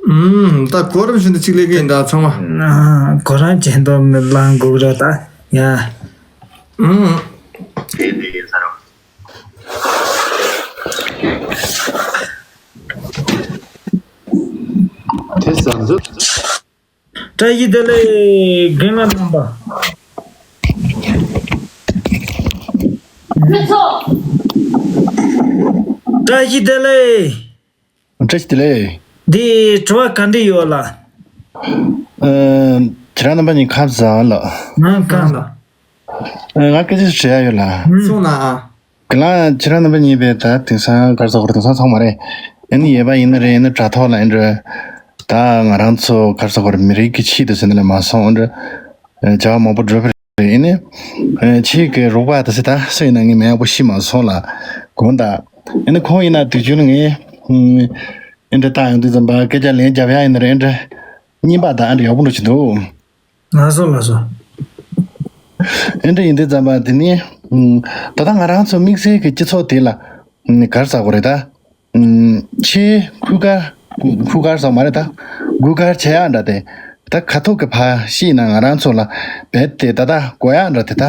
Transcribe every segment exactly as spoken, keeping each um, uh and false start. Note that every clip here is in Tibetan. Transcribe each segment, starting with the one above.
ཨུམ། ད་གོ་རིམ་བཞིན་དུ་གཅིག་ལས་ཀྱི་ཡིན་ད་ཚང་མ། ཨ། ཁོ་རང་ཅན་དུ་མི་ལང་དགོས་ར་ད། ཡ། ཨུམ། དེ་འདི་ཡིན་ས་རོ། དེ་ཟ་འཛུགས། བཀྲ་ཤིས་བདེ་ལེགས་རྒན་ལགས་རྣམ་པ། བཀྲ་ཤིས་བདེ་ལེགས། བཀྲ་ཤིས་བདེ་ལེགས། འདི་དྲི་བ་ག་འདྲ་ཡོད་ལགས། ཨ། ཁྱེད་རང་རྣམ་པ་གཉིས་ཁམས་བཟང་ལགས། ང་གང་ལགས། ཨ། ང་སྐད་ཆ་ཞིག་དྲི་ཡ་ཡོད་ལགས། གསུངས་ན་ཨ། དེ་ལ་ཁྱེད་རང་རྣམ་པ་གཉིས་པས་ད་དེང་སང་ག་རེ་ཟེར་དགོས་རེད། དེང་སང་ཚང་མ་རེད། ཨ་ནི་ཡོད་པ་ཡིན་ན་རེད། ཨ་ནི་དྲ་ཐོག་ལ་ཨེ་འདྲ། ད་ང་རང་ཚོ་ག་རེ་ཟེར་དགོས་རེད། མི་རིགས་ཀྱི་ཆེད་དུ་ཟེར་ན་ལས་མ་སོང་ཨེ་འདྲ། བྱ་བ་མང་པོ་བསྒྲུབས་པ་རེད། ཨ་ནི་ཁྱེད་ཀྱི་རོགས་པ་དེ་ཚོ་ད་སུ་ཡིན་ན་ངས་མི་ཡག་པོ་ཤེས་མ་སོང་ལགས། དགོངས་དག། ཨ་ནི་ཁོང་ཡིན་ན་དུས་རྒྱུན་ངས་ཨེ་འདྲ་བཏང་ཡོང་དུས་ཙམ་པ་སྐད་ཆ་ལན་རྒྱབ་ཡ་ཡིན་ན་རེད། ཨེ་འདྲ་སྙན་པ་དང་ཨེ་འདྲ་ཡག་པོ་འགྲོ་གི་འདུག། ལགས་སོ་ལགས་སོ། ཨེ་འདྲ་ཡིན་དུས་ཙམ་པ་དེ་ནི། ཨུམ། ད་ལྟ་ང་རང་ཚོ་དམིགས་བསལ་གྱི་སྤྱི་ཚོགས་དེ་ལ། ཨུམ། ག་རེ་ཟེར་དགོས་རེད་ད། ཨུམ། ཆེས་ཁུར་ག་ཁུར་ག་ཟེར་མ་རེད་ད། དགོས་གལ་ཆེ་ཡག་འདྲ་དེ། ད་ཁ་ཐུག་གི་ཕར་བཤད་ན་ང་རང་ཚོ་ལ་རྦད་དེ་ད་ལྟ་དགོས་ཡག་འདྲ་དེ་ད།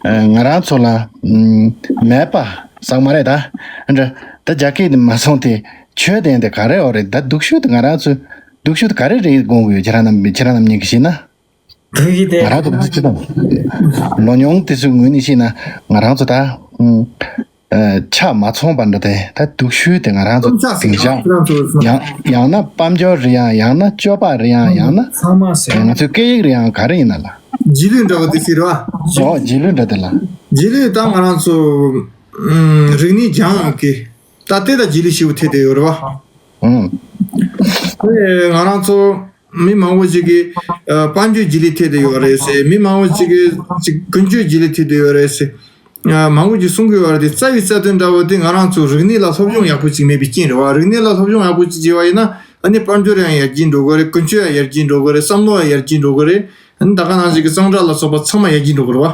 ཨ། ང་རང་ཚོ་ལ། ཨུམ། མེད་པ་ཟེར་མ་རེད་ད། ཨེ་འདྲ། ད་རྒྱ་སྐད་དེ་མ་སོང་དེ་ཆོས་ལྡན་དེ་ག་རེ་ཡོད་རེད། ད་སྡུག་ཤོས་དེ་ང་རང་ཚོ་སྡུག་ཤོས་དེ་ག་རེ་རེད་དགོངས་ཀྱི་ཡོད། ཁྱེད་རང་རྣམ་ཁྱེད་རང་རྣམ་གཉིས་ཀྱིས་བཤད་ན། བོད་ཀྱི་དེ། ང་རང་ཚོ་ཅི་དང་། ལོ་ཉུང་དེ་ཚོའི་ངོས་ནས་བཤད་ན་ང་རང་ཚོ་ད། ཨུམ། ཨ། ཆ་མ་ཚང་བ་འདྲ་དེ་ད་སྡུག་ཤོས་དེ་ང་རང་ཚོ་སྟོང་ཆ་ཟེར་དེང་སང་ཁྱེད་རང་ཚོ་ཡང་ཡང་ན་དཔལ་འབྱོར་རེད་ཡང་། ཡང་ན་སྤྱོད་པ་རེད་ཡང་། ཡང་ན་ཚང་མ་ཟེར། ང་ཚོའི་སྐད་ཡིག་རེད་ཡང་། ག་རེ་ཡིན་ན་ལགས། རྗེས་ལུས་འདྲ་བ་དེ་ཟེར་བ། ཨོ། རྗེས་ལུས་འདྲ་དེ་ལགས། རྗེས་ལུས་ད་ང་རང་ཚོ། ཨུམ། རིག་གནས་སྦྱང་ཡག་གི་ད་ལྟའི་ད་རྗེས་ལུས་ཞེ་པོ་ཐེབས་བསྡད་ཡོད་རེད་བ། ཨང་། ཨེ། ང་རང་ཚོ་མི་མང་པོ་ཞིག་གིས་ཨ་དཔལ་འབྱོར་རྗེས་ལུས་ཐེབས་བསྡད་ཡོད་རེད་ཟེར། མི་མང་པོ་ཞིག་གིས་ཅིག་ཀུན་སྤྱོད་རྗེས་ལུས་ཐེབས་བསྡད་ཡོད་རེད་ཟེར། ཨ། མང་པོ་ཞིག་གསུང་གི་ཡོད་རེད་དེ། རྩ་བའི་རྩ་དོན་འདྲ་བོ་དེ་ང་རང་ཚོ་རིག་གནས་ལ་སློབ་སྦྱོང་ཡག་པོ་ཅིག་མེད་པའི་རྐྱེན་རེད་བ། རིག་གནས་ལ་སློབ་སྦྱོང་ཡག་པོ་ཅིག་བྱས་པ་ཡིན་ན་ཨ་ནི་དཔལ་འབྱོར་ཡང་ཡར་རྒྱས་འགྲོ་གི་རེད། ཀུན་སྤྱོད་ཡང་ཡར་རྒྱས་འགྲོ་གི་རེད། བསམ་བློ་ཡང་ཡར་རྒྱས་འགྲོ་གི་རེད། ཨ་ནི་ད་ག་ནང་བཞིན་གྱི་གཙང་སྦྲ་ལ་སོགས་པ་ཚང་མ་ཡར་རྒྱས་འགྲོ་གི་རེད་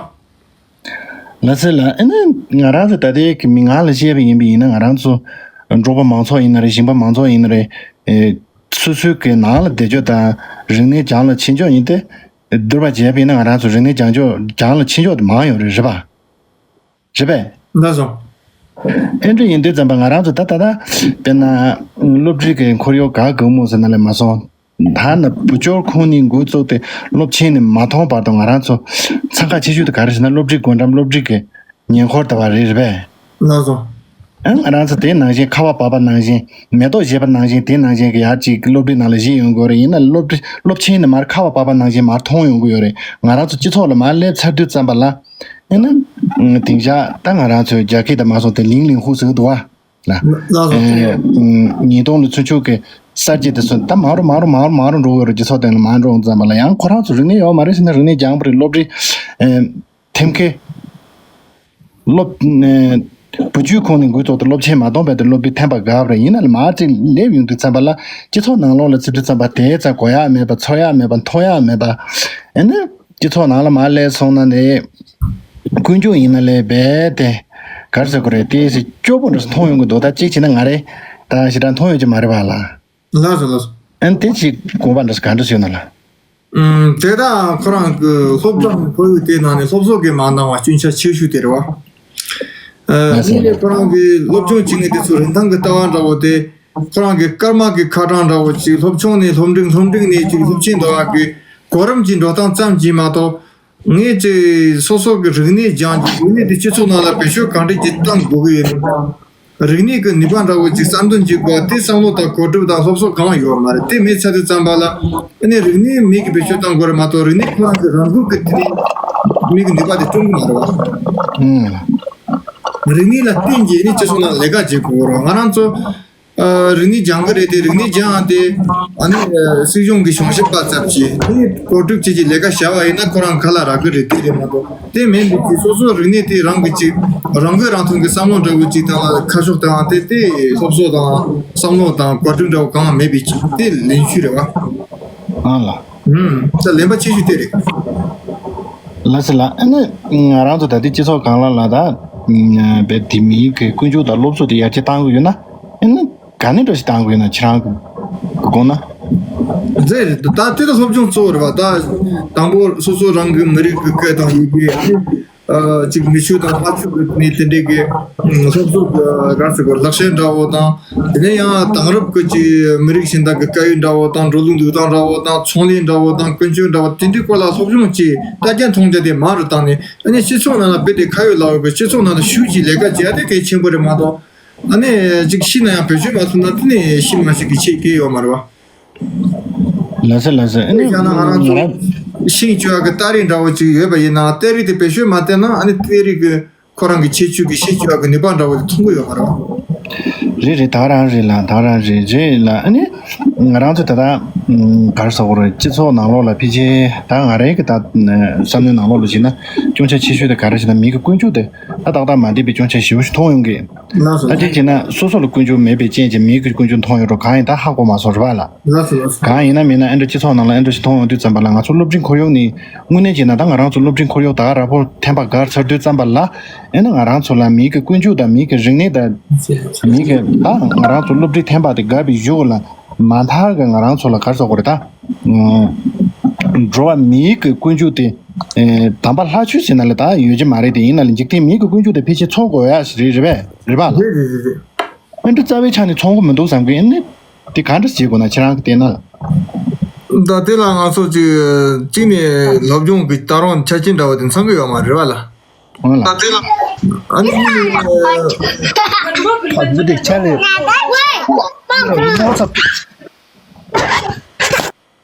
བ། ལགས་སེ་ལགས། ཨ་ནི་ང་རང་ཚོ་ད་ལྟའི་གི་མི་ང་ལ་བཤད་པ་ཡིན་པ་ཡིན་ན། ང་རང་ཚོ་འབྲོག་པ་མང་ཚོགས་ཡིན་ན་རེད། ཞིང་པ་མང་ཚོགས་ཡིན་ན་རེད། ཨེ། སོ་སོའི་གི་ནང་ལ་བསྡད་ཕྱོགས་དང་རིག་གནས་སྦྱང་ལ་ཕྱིན་ཕྱོགས་ཡིན་ཏེ། བསྡུར་བ་བྱས་པ་ཡིན་ན་ང་རང་ཚོ་རིག་གནས་སྦྱང་ཕྱོགས་སྦྱང་ལ་ཕྱིན་ཕྱོགས་དེ་མང་ཡོད་རེད། རེད་པ། རེད་པས། ལགས་སོ། ཨེ་འདྲ་ཡིན་དུས་ཙམ་པ་ང་རང་ཚོ་ད་ད་ལྟ་དཔེར་ན་སློབ་ཁྲིད་ཀྱི་ཁོར་ཡུག་ག་གེ་མོ་ཟེར་ན་ལས་མ་སོང་། ཐ་ན་བུ་བཅོལ་ཁོངས་ནས་འགོ་བཙུགས་ཏེ་སློབ་ཆེན་ནས་མ་ཐོན་བར་དུ་ང་རང་ཚོ་འཚང་ཁ་ཆེ་ཤོས་དེ་ག་རེ་ཟེར་ན་སློབ་ཁྲིད་སྒོ་འགྲམ་སློབ་ཁྲིད་ཀྱི་ཉེ་འཁོར་དེ་བ་རེད། རེད་པས། ལགས་སོ། ཨང་། ང་རང་ཚོ་དེ་ནང་བཞིན་ཁ་བ་བབས་པ་ནང་བཞིན། མེ་ཏོག་བཞད་པ་ནང་བཞིན། དེ་ནང་བཞིན་གྱི་ཡར་ཅིག་སློབ་གྲྭའི་ནང་ལ་བཞུགས་ཡོང་གི་ཡོད་རེད། ཡིན་ན་སློབ་གྲྭ་སློབ་ཆེན་ནས་མར་ཁ་བ་བབས་པ་ནང་བཞིན་མར་མཐོང་ཡོང་གི་ཡོད་རེད། ང་རང་ཚོ་སྤྱི་ཚོགས་ལ་མར་སླེབས་ཚར་དུས་ཙམ་པ་ལ། ཨེ་ན། དེང་སང་ད་ང་རང་ཚོའི་རྒྱ་སྐད་དང་མ་སོང་དེ་ལིང་ལིང་ཧུ་ཟེར་གི་འདུག་བ། ལ། ལགས་སོ། ཨེ། ཉིས་སྟོང་ལོ་ཚུན་ཆོད་ཀྱི་གསར་བརྗེ་དེ་ཚོ་ད་མར་རུ་མར་རུ་མར་རུ་མར་རུ་འགྲོ་གི་ཡོད་རེད། སྤྱི་ཚོགས་སྟེང་ལ་མར་འགྲོ་ཙམ་པ་ལ་ཡང་ཁོ་རང་ཚོ་རིག་གནས་ཡོད་མ་རེད་ཟེར་ན་རིག་གནས་སྦྱངས་པ་རེད། སློབ་གྲྭའི་ཨེ། ཐེམ་སྐས། སློབ། ཨེ། བུ་བཅོལ་ཁོངས་ནས་འགོ་བཙུགས་ཏེ་སློབ་ཆེན་མ་ཐོན་བར་དུ་སློབ་གྲྭའི་ཐེམ་པ་འགག་པ་རེད། ཡིན་ན་ལ་མར་ཅིག་སླེབས་ཡོང་དུས་ཙམ་པ་ལ་སྤྱི་ཚོགས་ནང་ལོགས་ལ་ཚུད་དུས་ཙམ་པ་དེ་ཙམ་གོ་ཡག་མེད་པ། ཚོར་ཡག་མེད་པ། མཐོང་ཡག་མེད་པ། ཨེ་ན། སྤྱི་ཚོགས་ནང་ལ་མར་སླེབས་སོང་ན་ནི། ཀུན་སྤྱོད་ཡིན་ན་ལས་རྦད་དེ། ག་རེ་ཟེར་དགོས་རེད། དེ་སི་སྐྱོ་པོ་འདྲ་མཐོང་ཡོང་གི་འདུག་ད་གཅིག་བྱས་ན་ང་རེ་ད་ཞེ་དྲག་མཐོང་ཡོང་གི་མ་རེད་པ་ལགས། ལགས་སོ་ལགས་སོ། ཨན་དེ་ཅིག་དགོངས་པ་འདྲ་ག་འདྲ་ཞིག་ཡོད་ན་ལགས། ཨུམ། དེ་དག་ཁོ་རང་གི་སློབ་སྦྱོང་ཁོར་ཡུག་དེའི་ནང་ནས་སློབ་གསོ་གི་མ་འདང་བ་སྐྱོན་ཆ་ཆེ་ཤོས་དེ་རེད་བ། ཨ། ལགས་སོ། གཉིས་ནས་ཁོ་རང་གི་སློབ་སྦྱོང་བྱེད་མཁན་དེ་ཚོ་རིན་ཐང་གི་ལྟ་བ་འདྲ་བོ་དེ། ཁོ་རང་གི་སྐར་མ་གི་ཁ་གྲངས་འདྲ་བོ་ཅིག་སློབ་ཆུང་ནས་སློབ་འབྲིང་སློབ་འབྲིང་ནས་ཅིག་སློབ་ཆེན་འགྲོ་ཡག་གི་གོ་རིམ་གྱི་འགྲོ་སྟངས་ཙམ་གྱིས་མ་གཏོགས། ངས་ཅིག་སོ་སོ་གི་རིག་གནས་སྦྱང་རྒྱུ། རིག་གནས་དེ་སྤྱི་ཚོགས་ནང་ལ་བེད་སྤྱོད་གང་འདྲ་ཅིག་གཏང་དགོས་ཀྱི་ཡོད་ན། རིག་གནས་ཀྱི་ནུས་པ་འདྲ་བོ་ཅིག་གསར་འདོན་བྱེད་དགོས་པ་དེ་བསམ་བློ་དང་གོ་སྒྲིག་དང་སློབ་གསོ་གང་ཡང་ཡོད་མ་རེད། དེ་མེད་ཚར་དུས་ཙམ་པ་ལ་ཨ་ནི་རིག་གནས་མི་གིས་བེད་སྤྱོད་གཏང་དགོས་རེད་མ་གཏོགས། རིག་གནས་ཁོ་རང་གི་རང་འགུལ་གྱི་དེ་ནས་མི་གི་ནུས་པ་དེ་སྐྱོང་གི་མ་རེད་བ། ཨུམ། རིག་གནས་ལ་བརྟེན་གྱིས་ཨ་ནི་སྤྱི་ཚོགས་ནང་ལས་ཀ་བྱེད་དགོས་རེད། ང་རང་ཚོ། ཨ། རིག་གནས་སྦྱང་གི་རེད་དེ། རིག་གནས་སྦྱང་ཡག་དེ་ཨ་ནི་ཨ་སྲིད་གཞུང་གི་གཞུང་ཞབས་པ་ཚབ་ཀྱིས་ཨ་ནི་བཀོད་སྒྲིག་བྱེད་ཀྱི་ལས་ཀ་བྱ་བ་ཡིན་ན་ཁོ་རང་ཁ་ལ་རག་གི་རེད། དེ་རེད་མ་གཏོགས་དེ་མིན་པའི་ཅིག་སོ་སོ་རིག་གནས་དེ་རང་གི་ཅིག་རང་འགུལ་རང་མཐུན་གྱི་བསམ་བློ་འདྲ་བོ་ཅིག་དང་ཁ་ཕྱོགས་དང་དེ་དེ་སློབ་གསོ་དང་བསམ་བློ་དང་བཀོད་སྒྲིག་འདྲ་བོ་གང་ཡང་མེད་པའི་ཅིག་དེ་ལན་ཤོས་རེད་བ། ཨང་ལགས། ཨུམ། ད་ལན་པ་ཆེ་ཤོས་དེ་རེད། ལགས་སེ་ལགས། ཨ་ནི་ང་རང་ཚོ་ད་ལྟའི་སྤྱི་ཚོགས་སྒང་ལ་ལ་ད་རྦད་དེ་མིའི་གི་ཀུན་སྤྱོད་དང་སློབ་གསོ་དེ་ཡར་རྒྱས་གཏང་དགོས་ཡོད་ན། ཨ་ནི་ག་ནས་འགྲོ་ཞིག་གཏང་དགོས་ཡོད་ན། ཁྱེད་རང་གི་དགོངས་ན། རེད། ད་དེ་ད་སློབ་སྦྱོང་གཙོ་བོ་རེད་བ། ད་དང་པོ་སོ་སོ་རང་གི་མི་རིགས་ཀྱི་སྐད་དང་ཡི་གེ། ཨ་ཅིག་མི་ཆོས་དང་ལྷ་ཆོས་ཀྱི་ནས་དེ་འདྲའི་གི་སློབ་གསོ་གི་ག་ཟེར་དགོས། ལག་ཤེས་འདྲ་བོ་དང་། དེ་ནས་ཡང་དེང་རབས་ཀྱི་ཅིག་མི་རིགས་གཞན་དག་གི་སྐད་ཡིག་འདྲ་བོ་དང་། འགྲོ་ལུགས་འདུག་སྟངས་འདྲ་བོ་དང་། ཚོང་ལས་འདྲ་བོ་དང་། ཀུན་སྤྱོད་འདྲ་བོ། དེ་འདྲའི་སྐོར་ལ་སློབ་སྦྱོང་བྱས། ལྟ་རྒྱ་མཐོང་རྒྱ་དེ་མང་རུ་བཏང་ནས། ཨ་ནི་སྤྱི་ཚོགས་ནང་ལ་རྦད་དེ་ཁ་ཡོད་ལག་ཡོད་ཀྱི་སྤྱི་ཚོགས་ནང་དུ་ཞུགས་ཀྱི་ལས་ཀ་བྱེད་ཡ་དེ་གལ་ཆེན་པོ་རེད་མ་གཏོགས། ཨ་ནི་ཅིག་ཤི་ན་ཡང་བེད་སྤྱོད་མ་ཐུབ་ན་དེ་ནི་ཤི་མ་ཤི་གི་ཆེད་སྐྱེས་ཡོད་མ་རེད་བ། ལགས་སེ་ལགས་སེ། ཨ་ནི་ཡང་ན་ང་རང་ང་ཚོ་རང་ཤིང་བཅུ་བ་གི་སྟ་རེ་འདྲ་བོ་ཅིག་ཡོད་པ་ཡིན་ན། སྟ་རེ་དེ་བེད་སྤྱོད་མ་བཏང་ན། ཨ་ནི་སྟ་རེ་གི་ཁོ་རང་གི་ཁྱད་ཆོས་ཀྱི་ཤིང་བཅུ་བ་གི་ནུས་པ་འདྲ་བོ་དེ་ཐོན་གི་ཡོད་མ་རེད་བ། རེད་རེད། ད་རང་རེད་ལ། ད་རང་རེད་རེད་ལ། ཨ་ནི་ང་རང་ཚོ་ད་ལྟ་ཨམ་ག་རེ་ཟེར་དགོས་རེད། སྤྱི་ཚོགས་ནང་ལོགས་ལ་ཕལ་ཆེར་ད་ང་རའི་གི་ད་བསམ་བློའི་ནང་ལོགས་ལ་བྱས་ན། སྐྱོན་ཆ་ཆེ་ཤོས་དེ་ག་རེ་ཟེར་ན། མི་གི་ཀུན་སྤྱོད་དེ་ད་ཏག་ཏག་མ་བདེ་བའི་སྐྱོན་ཆ་ཞེ་པོ་ཞིག་མཐོང་ཡོང་གི། ལགས་སོ། ད་ཅིག་བྱས་ན་སོ་སོ་ལ་ཀུན་སྤྱོད་མེད་པའི་རྐྱེན་གྱིས་མིའི་ཀུན་སྤྱོད་མཐོང་ཡོད་འགྲོ། གང་ཡིན་ད་ཧ་གོ་མ་སོང་རེད་བ་ལ། ལགས་སོ་ལགས་སོ། གང་ཡིན་ན་མིན་ན་ཨེ་འདྲ་སྤྱི་ཚོགས་ནང་ལ་ཨེ་འདྲ་ཞིག་མཐོང་ཡོང་དུས་ཙམ་པ་ལ། ང་ཚོ་སློབ་འབྲིང་ཁོར་ཡུག་ནི་དངོས་གནས་བྱས་ན་ད་ང་རང་ཚོ་སློབ་འབྲིང་ཁོར་ཡུག་ད་ག་ར་པོ་ཐེམ་པ་བརྒལ་ཚར་དུས་ཙམ་པ་ལ། ཨེ་ན་ང་རང་ཚོ་ལ་མིའི་གི་ཀུན་སྤྱོད་དང་མིའི་གི་རིག་གནས་དང་། མིའི་གི་ད་ང་རང་ཚོ་སློབ་འབྲིང་ཐེམ་པ་དེ་བརྒལ་བའི་གཞུག་ལ་མ་མཐའ་གི་ང་རང་ཚོ་ལ་ག་རེ་ཟེར་དགོས་རེད་ད། འགྲོ་བ་མིའི་གི་ཀུན་སྤྱོད་དེ། ཨེ་དམ་པ་ལྷ་ཆོས་ཟེར་ན་ལ་ད་ཡོད་ཀྱི་མ་རེད། དེ་ཡིན་ན་ལ་འཇིག་རྟེན་མིའི་གི་ཀུན་སྤྱོད་དེ་ཕལ་ཆེར་འཚོ་དགོས་ཡ་ཞིག་རེད། རེད་པས། རེད་པ་ལ། རེད་རེད་རེད་རེད། ཨེ་འདྲ་རྩ་བའི་ཆ་ནས་འཚོ་གི་མི་འདུག་བསམ་གི། ཨེ་ནི་དེ་ག་འདྲ་བྱེད་དགོས་ན། ཁྱེད་རང་གི་བལྟས་ན་ལ། ད་དེ་ལ་ང་ཚོ་གཅིག་གཅིག་ནས་སློབ་སྦྱོང་གི་ད་རུང་ཆ་རྐྱེན་འདྲ་བོ་དེ་འཚོལ་གི་ཡོད་མ་རེད་པ་ལ། འོང་ལ། ད་དེ་ལ་ཨ་ནི་ཕ་བུ་དེ་ཆ་ལས།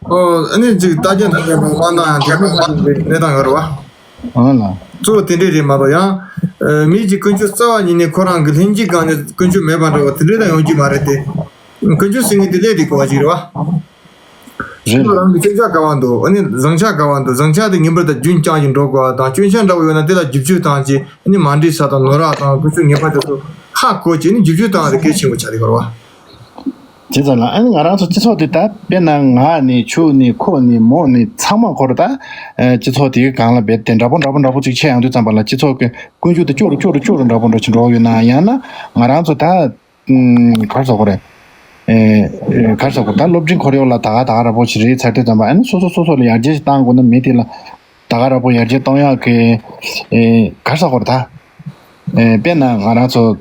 ཨོ། ཨ་ནི་ཅིག་ལྟ་རྒྱ་འདྲ་བོ་མ་གནང་ཡང་དེ་ནི་མ་རེད་པས། གནས་སྟངས་ཡོད་རེད་པ། ཨ་ལ། གཙོ་བོ་དེ་འདྲས་རེད་མ་གཏོགས། ཡང་ཨ་མི་གཅིག་ཀུན་སྤྱོད་རྩ་བ་ཉིད་ནས་ཁོ་རང་གི་ལྷན་སྐྱེས་སྒང་ནས་ཀུན་སྤྱོད་མེད་པ་འདྲ་བོ་དེ་འདྲས་ད་ཡོང་རྒྱུ་མ་རེད་དེ། ཀུན་སྤྱོད་ཟེར་མཁན་དེ་ལས་དེ་གོ་བ་ཞིག་རེད་པ། རེད། ཁོ་རང་གི་སྐྱོན་ཆ་ག་བ་འདུག་ཨ་ནི་བཟང་ཆ་ག་བ་འདུག་བཟང་ཆ་དེ་ངེས་པར་དུ་རྒྱུན་བསྐྱངས་ཤིག་འགྲོ་དགོས་པ་དང་། སྐྱོན་ཆ་འདྲ་བོ་ཡོད་ན་དེ་ལ་བསྒྱུར་བཅོས་བཏང་བྱས། ཨ་ནི་མ་འགྲིག་ས་དང་ནོར་བ་དང་ཀུན་སྤྱོད་ངན་པ་དེ་ཚོ་ཧ་གོ་བྱས་ནས་བསྒྱུར་བཅོས་བཏང་བ་དེ་གལ་ཆེན་པོ་ཆགས་རེད་གོ་བ། བྱས་ཙང་ལ། ཨ་ནི་ང་རང་ཚོ་སྤྱི་ཚོགས་དེ་ད་དཔེར་ན་ང་ནས་ཁྱོད་ནས་ཁོ་ནས་མོ་ནས་ཚང་མ་ཁོ་ར་ད། ཨ་སྤྱི་ཚོགས་དེའི་སྒང་ལ་རྦད་དེ་འདྲ་པོ་འདྲ་པོ་འདྲ་པོ་ཅིག་ཆགས་ཡོང་དུས་ཙམ་པ་ལ། སྤྱི་ཚོགས་ཀྱི་ཀུན་སྤྱོད་དེ་སྐྱོ་རུ་སྐྱོ་རུ་སྐྱོ་རུ་འདྲ་པོ་འདྲ་ཅིག་འགྲོ་ཡོད་ན། ཡང་ན་ང་རང་ཚོ་ད་ཨུམ་ག་རེ་ཟེར་དགོས་རེད། ཨེ་ཨེ་ག་རེ་ཟེར་དགོས། ད་སློབ་འབྲིང་ཁོར་ཡུག་ལ་ད་ག་ད་ག་ར་པོ་ཅིག་རེད་ཚར་དུས་ཙམ་པ། ཨ་ནི་སོ་སོ་སོ་སོ་ལ་ཡར་རྒྱས་ཅིག་བཏང་དགོས་ན། མི་དེ་ལ་ད་ག་ར་པོ་ཡར་རྒྱས་གཏོང་ཡག་གི་ཨེ་ག་རེ་ཟེར་དགོས་རེད་ད། ཨེ་དཔེར་ན་ང་རང་ཚོ་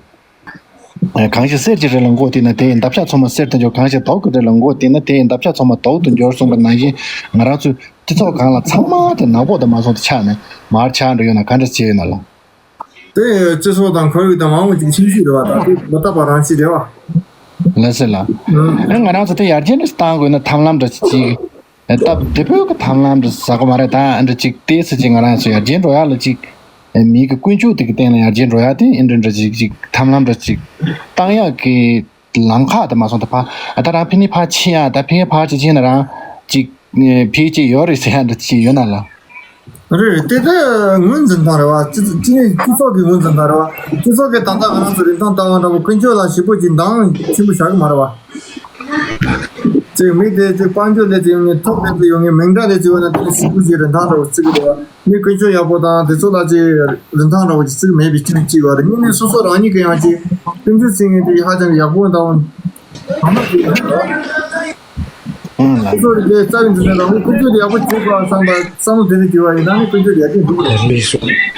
ཨེ་གང་ཞིག་གསེར་གྱི་རི་ལ་མགོ་བཏིང་ན་དེ་ཡི་འདབ་ཆགས་ཚང་མ་གསེར་དུ་འགྱུར། གང་ཞིག་དུག་གི་རི་ལ་མགོ་བཏིང་ན་དེ་ཡི་འདབ་ཆགས་ཚང་མ་དུག་ཏུ་འགྱུར་གསུངས་པ་ནང་བཞིན། ང་རང་ཚོའི་སྤྱི་ཚོགས་སྒང་ལ་ཚང་མ་དེ་ནག་པོ་དང་མ་སོང་དེ་ཆགས་ནས་མར་ཆགས་འགྲོ་ཡོད་ན་ག་འདྲ་བྱེད་ཡོད་ན་ལ། དེ་སྤྱི་ཚོགས་དང་ཁོར་ཡུག་དང་མང་པོ་ཅིག་ཁྱིམ་གཞིས་རེད་བ། ད་དེ་མི་རྟག་པ་རང་བཞིན་རེད་བ། ལགས་སེ་ལགས། ཨ་ང་རང་ཚོ་དེ་ཡར་རྒྱས་འདྲ་ཞིག་བཏང་དགོས་ན་ཐབས་ལམ་འདྲ་ཞིག་ཅིག་ཨེ་སྟབས་བདེ་པོའི་གི་ཐབས་ལམ་འདྲ་ཟེར་དགོས་མ་རེད། ད་ཨ་འདྲ་ཅིག་ཏོག་ཙམ་ཅིག་ང་རང་ཚོ་ཡར་རྒྱས་འགྲོ་ཡག་ལ་ཅིག་ཨེ་མིའི་གི་ཀུན་སྤྱོད་དེ་གི་སྟེང་ལ་ཡར་རྒྱས་འགྲོ་ཡག་དེ་ཨེ་འདྲ་འདྲ་ཅིག་ཅིག་ཐབས་ལམ་འདྲ་ཅིག་བཏང་ཡག་གི་ལམ་ཁ་དེ་མ་སོང་ད་ཕར། ཨ་ད་རང་ཕ་ནི་ཕར་ཕྱིན་ཡག་ད་ཕ་ཕར་ཅིག་ཕྱིན་ན་རང་ཅིག་ཨེ་ཕ་ཅིག་ཡོད་རེད་ཟེར་ཡག་འདྲ་ཅིག་ཡོད་ན་ལ། རེད་རེད། དེ་ད་ངོས་འཛིན་སྟངས་རེད་བ། སྤྱི་ཚོགས་ཀྱི་ངོས་འཛིན་སྟངས་རེད་བ། སྤྱི་ཚོགས་ཀྱི་ད་ལྟ་ང་རང་ཚོ་རིན་ཐང་ལྟ་བ་འདྲ་པོ་ཀུན་སྤྱོད་ལ་ཞིབ་པོ་ཅིག་འདང་ཆེན་པོ་བྱ་གི་མ་རེད་བ། ཅིག་མི་དེ་ཅིག་དཔལ་འབྱོར་ལས་ཅིག་ཡོང་ངེས། ཐོབ་ལས་ཅིག་ཡོང་ངེས། མིང་གྲགས་ལས་ཅིག་ཡོང་ན་དེ་ལ་ཞིབ་པོ་ཅིག་རིན་ཐང་འདྲ་པོ་བརྩི་གི་རེད་བ། མི་ཀུན་སྤྱོད་ཡག་པོ་དང་དེ་ཚོ་ལ་ཅིག་རིན་ཐང་འདྲ་པོ་ཅིག་བརྩི་གི་མེད་པའི་རྐྱེན་གཅིག་བ་རེད། དངོས་གནས་སོ་སོ་རང་ཉིད་ཀྱི་ཡང་ཅིག་ཀུན་སྤྱོད་ཟེར་མཁན་དེ་ཧ་ཅང་གི་ཡག་པོ་འདྲ་པོ་གང་མ་ཅིག་ཡོད་རེད་བ། ཨང་ལགས། སོ་སོ་རེ་རེ་རྩ་བའི་འདུ་ཤེས་དང་ཀུན་སྤྱོད་དེ་ཡག་པོ་བྱེད་དགོས་བསམ་པ་བསམ་བློ་དེ་རེ་བྱེད་པ་ཡིན་ན་ནི་ཀུན་སྤྱོད་དེ་ཡར་རྒྱས་འགྲོ་གི་རེད། ལགས་སོ་ལགས།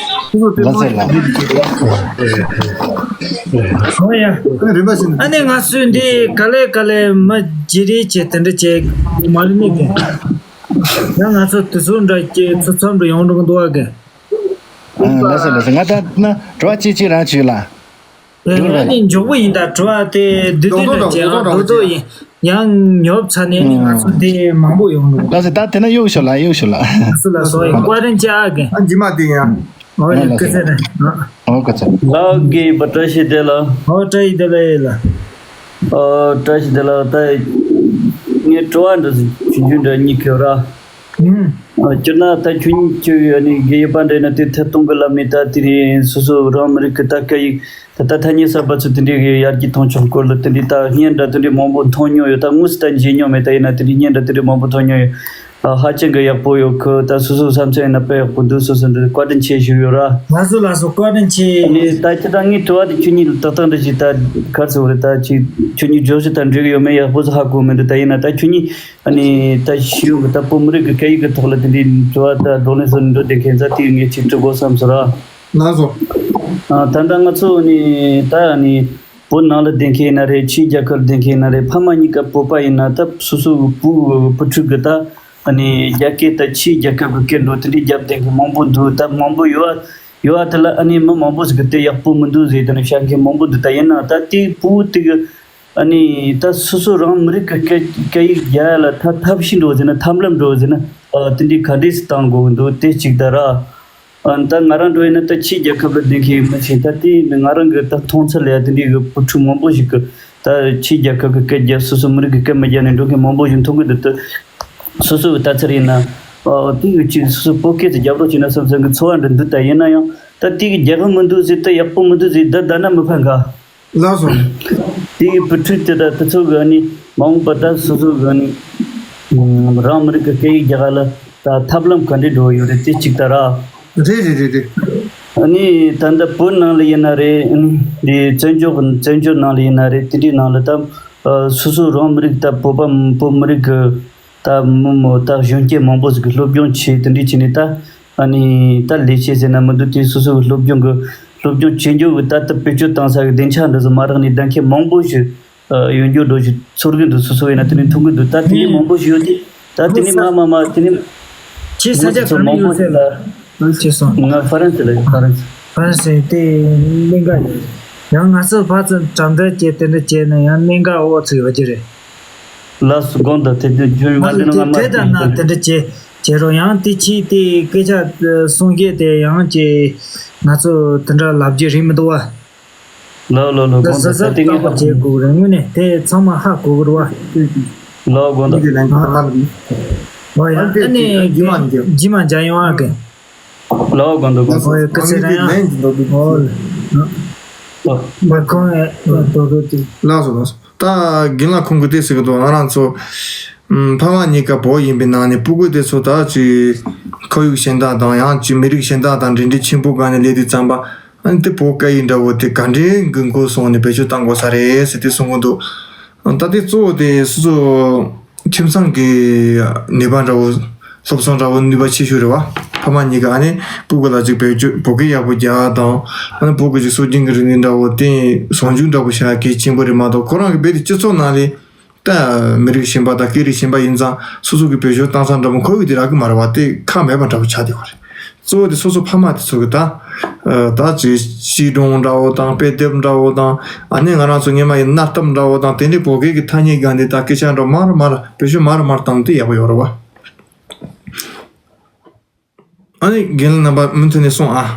ཨོ་ཡ། ཨ་ནི་རིམ་པ་བཞིན་དུ། ཨ་ནི་ང་ཚོས་འདི་ག་ལེ་ག་ལེ་མ་བརྗེ་རེས་བྱེད་དེ་འདྲ་བྱེད་མ་རེད་ནི་གི། ཡང་ང་ཚོ་དེ་ཚོ་འདྲ་སྐྱེ་ཚོ་ཚོམ་འདྲ་ཡོང་འགྲོ་གི་འདུག་ཨ་གི། ཨ་ལགས་སོ་ལགས་སོ། ང་ད་ན་དྲི་བ་གཅིག་གཅིག་རང་བྱོས་ལ། ཨ་ནི་མགྱོགས་པོ་ཡིན་ད། དྲི་བ་དེ་བསྡུས་བསྡུས་འདྲ་བྱས་རྡོག་རྡོག་རྡོག་རྡོག་ཡིན། ཡང་ཉོབ་ཚར་ནས་ནི་ང་ཚོ་དེ་མང་པོ་ཡོང་འགྲོ། ལགས་སོ། ད་དེ་ན་གཡུག་ཞོག་ལ། གཡུག་ཞོག་ལ། སུ་ལ་སོ་ཡི་བཀའ་དྲིན་ཅག་གི། ཨ་འཇིགས་མ་དེ་ཡང་། ཨོ་ཡི་སྐུ་ཚེ་རིང་། ཨོ་སྐུ་ཚེ། ལགས་དགེ་བ་བཀྲ་ཤིས་བདེ་ལ། ཨོ་བཀྲ་ཤིས་བདེ་ལ་ཡོད་ལ། ཨོ་བཀྲ་ཤིས་བདེ་ལ། ད་ངས་དྲི་བ་འདྲ་ཞུ་རྒྱུ་འདྲ་གཉིས་ཁེལ་ར། ཨུམ། ཨ་སྤྱིར་ན་ད་ཁྱོད་ཉིད་ཀྱི་ཨ་ནི་དགེ་བ་འདྲ་ཡིན་ན་དེ་ཐད་གཏོང་གི་ལམ་ནས་ད་དེ་རིང་སོ་སོ་རང་མི་རིགས་ཀྱི་ད་སྐད་ཡིག་ད་ལྟ་ཐ་སྙད་གསར་པ་ཚོ་དེ་འདྲའི་གི་ཡར་རྒྱས་གཏོང་ཕྱོགས་སྐོར་ལ་དེ་འདྲའི་ད་བརྙན་འདྲ་དེ་འདྲའི་མང་པོ་མཐོང་མྱོང་ཡོད། ད་དངོས་སུ་ད་མཇལ་མྱོང་མེད། ད་ཡིན་ན་དེ་འདྲའི་བརྙན་འདྲ་དེ་འདྲའི་མང་པོ་མཐོང་མྱོང་ཡོད། ཨ་ཧ་ཅང་གི་ཡག་པོ་ཡོད་གི། ད་སོ་སོའི་བསམ་ཚུལ་ཡིན་ན་དཔེ་ཡག་པོ་འདུག། སོ་སོ་འདི་བཀའ་དྲིན་ཆེ་ཞུ་ཡོད་ར། ལགས་སོ་ལགས་སོ། བཀའ་དྲིན་ཆེ། ཨ་ནི་ད་ཁྱེད་དང་ངའི་དྲི་བ་དེ་ཁྱོད་གཉིས་ལ་ཏག་ཏག་འདྲ་ཞིག་ད་གར་སོང་རེད། ད་ཅིག་ཁྱོད་གཉིས་བརྗོད་གཞི་དང་འགྲིག་ཡོད་མེད་ཡག་པོ་ཟིག་ཧ་གོ་མི་འདུག། ད་ཡིན་ན་ད་ཁྱོད་གཉིས་ཨ་ནི་ད་ཤེས་ཡོན་གི་ད་བོད་མི་རིགས་གི་སྐད་ཡིག་གི་ཐོག་ལ་དེ་འདྲའི་དྲི་བ་ད་བགྲོ་གླེང་སོགས་འགྲོ་བསྡད་མཁན་ཚ་དེ་ངས་ཅིག་དྲི་དགོས་བསམ་སོང་ར། ལགས་སོ། ཨ་ད་ལྟ་ང་ཚོ་ནི་ད་ནི་བོད་ནང་ལ་བསྡད་མཁན་ཡིན་ན་རེད། ཕྱིའི་རྒྱལ་ཁབ་ལ་བསྡད་མཁན་ཡིན་ན་རེད། ཕ་མ་གཉིས་ཀ་བོད་པ་ཡིན་ན་ད་སོ་སོ་གི་བུ་བུ་ཕྲུག་གི་ད་ཨ་ནི་རྒྱ་སྐད་ད་ཕྱིའི་རྒྱལ་ཁབ་ཀྱི་སྐད་འགྲོ་དེ་འདྲའི་རྒྱབ་བསྡད་མཁན་མང་པོ་འདུག། ད་མང་པོ་ཡོད་ཡོད་དེ་ལ་ཨ་ནི་མི་མང་པོ་ཞིག་གི་དེ་ཡག་པོ་མི་འདུག་ཟེར་དེ་ནི་བཤད་མཁན་མང་པོ་འདུག། ད་ཡིན་ནའང་ད་དེའི་བུ་དེ་གི་ཨ་ནི་ད་སོ་སོ་རང་མི་རིགས་ཀྱི་སྐད་སྐད་ཡིག་རྒྱག་ཡ་ལ་ཐབས་ཐབས་ཤེས་འགྲོ་ཟེར་ན་ཐབས་ལམ་འགྲོ་ཟེར་ན་ཨ་དེ་འདྲའི་ག་འདྲས་སེ་བཏང་དགོས་ཀྱི་འདུག། དེ་གཅིག་ད་ར། ཨ་ད་ང་རང་འགྲོ་ཡིན་ན་ད་ཕྱིའི་རྒྱལ་ཁབ་ལ་བསྡད་མཁན་ཡིན་མ་ཕྱིན། ད་དེ་ནི་ང་རང་གི་ད་མཐོང་ཚུལ་ལ་ཡ་དེ་འདྲའི་གི་བུ་ཕྲུག་མང་པོ་ཞིག་གི་ད་ཕྱིའི་རྒྱལ་ཁབ་ཀྱི་སྐད་རྒྱག་སོ་སོ་མི་རིགས་ཀྱི་སྐད་མི་རྒྱག་ནས་འགྲོ་མཁན་མང་པོ་ཞིག་མཐོང་གི་འདུག། ད་སོ་སོ་གི་ལྟ་ཚུལ་ཡིན་ན་ཨ་དེ་གི་ཅིག་སོ་སོ་བོད་སྐད་དེ་རྒྱབ་རོགས་བྱས་ན་བསམ་བསམ་གི་ཚོར་བ་འདྲ་འདུག། ད་ཡིན་ན་ཡང་ད་དེ་གི་རྒྱག་གི་མི་འདུག་ཟེར། ད་ཡག་པོ་མི་འདུག་ཟེར། ད་ད་ན་མི་ཕན་ག། ལགས་སོ། དེ་ཡི་བུ་ཕྲུག་དེ་དག་དེ་ཚོ་གི་ཨ་ནི་མ་འོངས་པ་ད་སོ་སོ་གི་ཨ་ནི་རང་མི་རིགས་ཀྱི་སྐད་ཡིག་རྒྱག་ག་ལ་ད་ཐབས་ལམ་ག་འདྲས་འགྲོ་ཡོད་རེད། དེ་གཅིག་ད་ར། རེད་རེད་རེད་རེད། ཨ་ནི་ད་ལྟ་བོད་ནང་ལ་ཡིན་ན་རེད། ཨ་ནི་དེ་བཙན་བྱོལ་བཙན་བྱོལ་ནང་ལ་ཡིན་ན་རེད། དེ་འདྲའི་ནང་ལ་ད་སོ་སོ་རང་མི་རིགས་ད་བོད་པ་བོད་མི་རིགས་ཀྱི་ད་མི་མོ་ད་གཞོན་སྐྱེས་མང་པོ་ཞིག་གིས་སློབ་སྦྱོང་བྱས། དེ་འདྲས་བྱས་ནས་ད་ཨ་ནི་ད་ལས་བྱེད་ཟེར་ན་མི་འདུག། དེ་སོ་སོ་གི་སློབ་སྦྱོང་གི་སློབ་སྦྱོང་བྱེད་རྒྱུ་གི་ད་ལྟ་བེད་སྤྱོད་བཏང་ས་གི་སྡིངས་ཆ་འདི་ཚོ་མ་རག་ནས་བསྡད་མཁན་མང་པོ་ཞིག་ཨ་ཡོད་རྒྱུ་འགྲོ་ཞིག་ཚོར་གི་འདུག། སོ་སོ་ཡིན་ན་དེ་ནས་མཐོང་གི་འདུག། ད་དེ་ནས་མང་པོ་ཞིག་ཡོད་དེ། ད་དེ་ནས་མ་མ་མ་དེ་ནས་ཁྱེད་ས་ཆ་ག་ནས་ཡོད་ཟེར་ལ། ཁྱེད་སོང་། ང་ཧྥ་རན་སི་ལ་ཡོད། ཧྥ་རན་སི། ཧྥ་རན་སི་དེ་གླིང་ག་ཡོད། ཡང་ང་ཚོ་ཕར་ཚུར་གྲམ་འདྲ་བྱས་དེ་འདྲ་བྱས་ན་ཡང་གླིང་ག་འོག་ཚུད་ཡོད་ཀྱི་རེད། ལགས་སོ། དགོངས་དག། དེ་དུས་རྒྱུན་མ་ང་དེ་ཚོ་ནི་ང་དེ་མ་དང་ན་དེ་འདྲ་བྱས་བྱས་རོགས། ཡང་དེ་ཕྱིའི་དེ་སྐད་ཆ་གསུང་སྐད་དེ་ཡང་ཅིག་ང་ཚོ་དེ་འདྲ་ལབ་རྒྱུ་རེད་མི་འདུག་བ། ལགས་ལགས་ལགས། དགོངས་དག། ད་དེ་ངས་བྱེད་དགོས་རེད། དངོས་གནས་དེ་ཚང་མ་ཧ་གོ་གི་རེད་བ། ལགས་དགོངས་དག། འོ་ཡ། ཨ་ནི་རྗེས་མ་མཇལ་ཡོང་ཨ་ཀེ། ལགས་དགོངས་དག། དགོངས་དག། འོ་ཡ། སྐུ་ཚེ་རིང་ཡ། འོ་ལ། མ་ཁོང་ཡ་དོ་དོ་དེ། ལགས་སོ་ལགས་སོ། ད་རྒན་ལགས་ཁོང་གིས་དེ་ཟེར་གི་འདུག། ང་རང་ཚོ་ཨམ་ཕ་མ་གཉིས་ཀ་བོད་ཡིན་པའི་ནང་ནས་སྤུ་གུ་དེ་ཚོ་ད་ཅིག་ཁོར་ཡུག་གཞན་དག་དང་ཡང་ཅིག་མི་རིགས་གཞན་དག་དང་འབྲེལ་འདྲིས་ཆེན་པོ་སྒང་ནས་སླེབས་དུས་ཙམ་པ། ཨ་ནི་དེ་བོད་སྐད་ཡིག་འདྲ་བོ་དེ་ག་འདྲའི་གི་འགོ་སོང་ནས་བེད་སྤྱོད་བཏང་དགོས་ས་རེད་ཟེར་དེ་གསུང་གི་འདུག། ད་དེ་གཙོ་བོ་དེ་སོ་སོ་ཁྱིམ་ཚང་གི་ནུས་པ་འདྲ་བོ། སློབ་སྦྱོང་འདྲ་བོ་ནུས་པ་ཆེ་ཤོས་རེད་བ། ཕ་མ་གཉིས་ཀ་ཨ་ནི་སྤུ་གུ་ལ་ཅིག་བེད་སྤྱོད་བོད་སྐད་ཡག་པོ་རྒྱག་དང་། ཨ་ནི་སྤུ་གུ་ཅིག་སྲོལ་རྒྱུན་གྱི་རིག་གནས་འདྲ་བོ་དེ་ཟུང་འཇུག་འདྲ་བོ་བྱེད་ན་གལ་ཆེན་པོ་རེད་མ་གཏོགས། ཁོ་རང་གི་རྦད་དེ་སྤྱི་ཚོགས་ནང་ལས་ད་མི་རིགས་གཞན་པ་དང་སྐད་རིགས་གཞན་པ་ཡིན་ཙང་སོ་སོ་གི་བེད་སྤྱོད་བཏང་ས་འདྲ་མོ་ཁོ་གི་དེ་རག་གི་མ་རེད་བ། དེ་ཁག་མེད་པ་འདྲ་བོ་ཆགས་བསྡད་པ་རེད། གཙོ་བོ་དེ་སོ་སོ་ཕ་མ་དེ་ཚོ་གི་ད་ད་ཅིག་བཤད་སྒྲུང་འདྲ་བོ་དང་དཔེ་དེབ་འདྲ་བོ་དང་། ཨ་ནི་ང་རང་ཚོ་སྔོན་མ་ཡི་གནའ་གཏམ་འདྲ་བོ་དང་དེ་འདྲའི་བོད་སྐད་ཀྱི་ཐ་སྙད་སྒང་དེ་ད་སྐད་ཆ་འདྲ་མར་མར་བེད་སྤྱོད་མར་མར་བཏང་དེ་ཡག་པོ་ཡོད་རེད་བ། ཨ་ནི་རྒན་ལགས་རྣམ་པ་མུ་མཐུད་ནས་གསུངས་ཨ།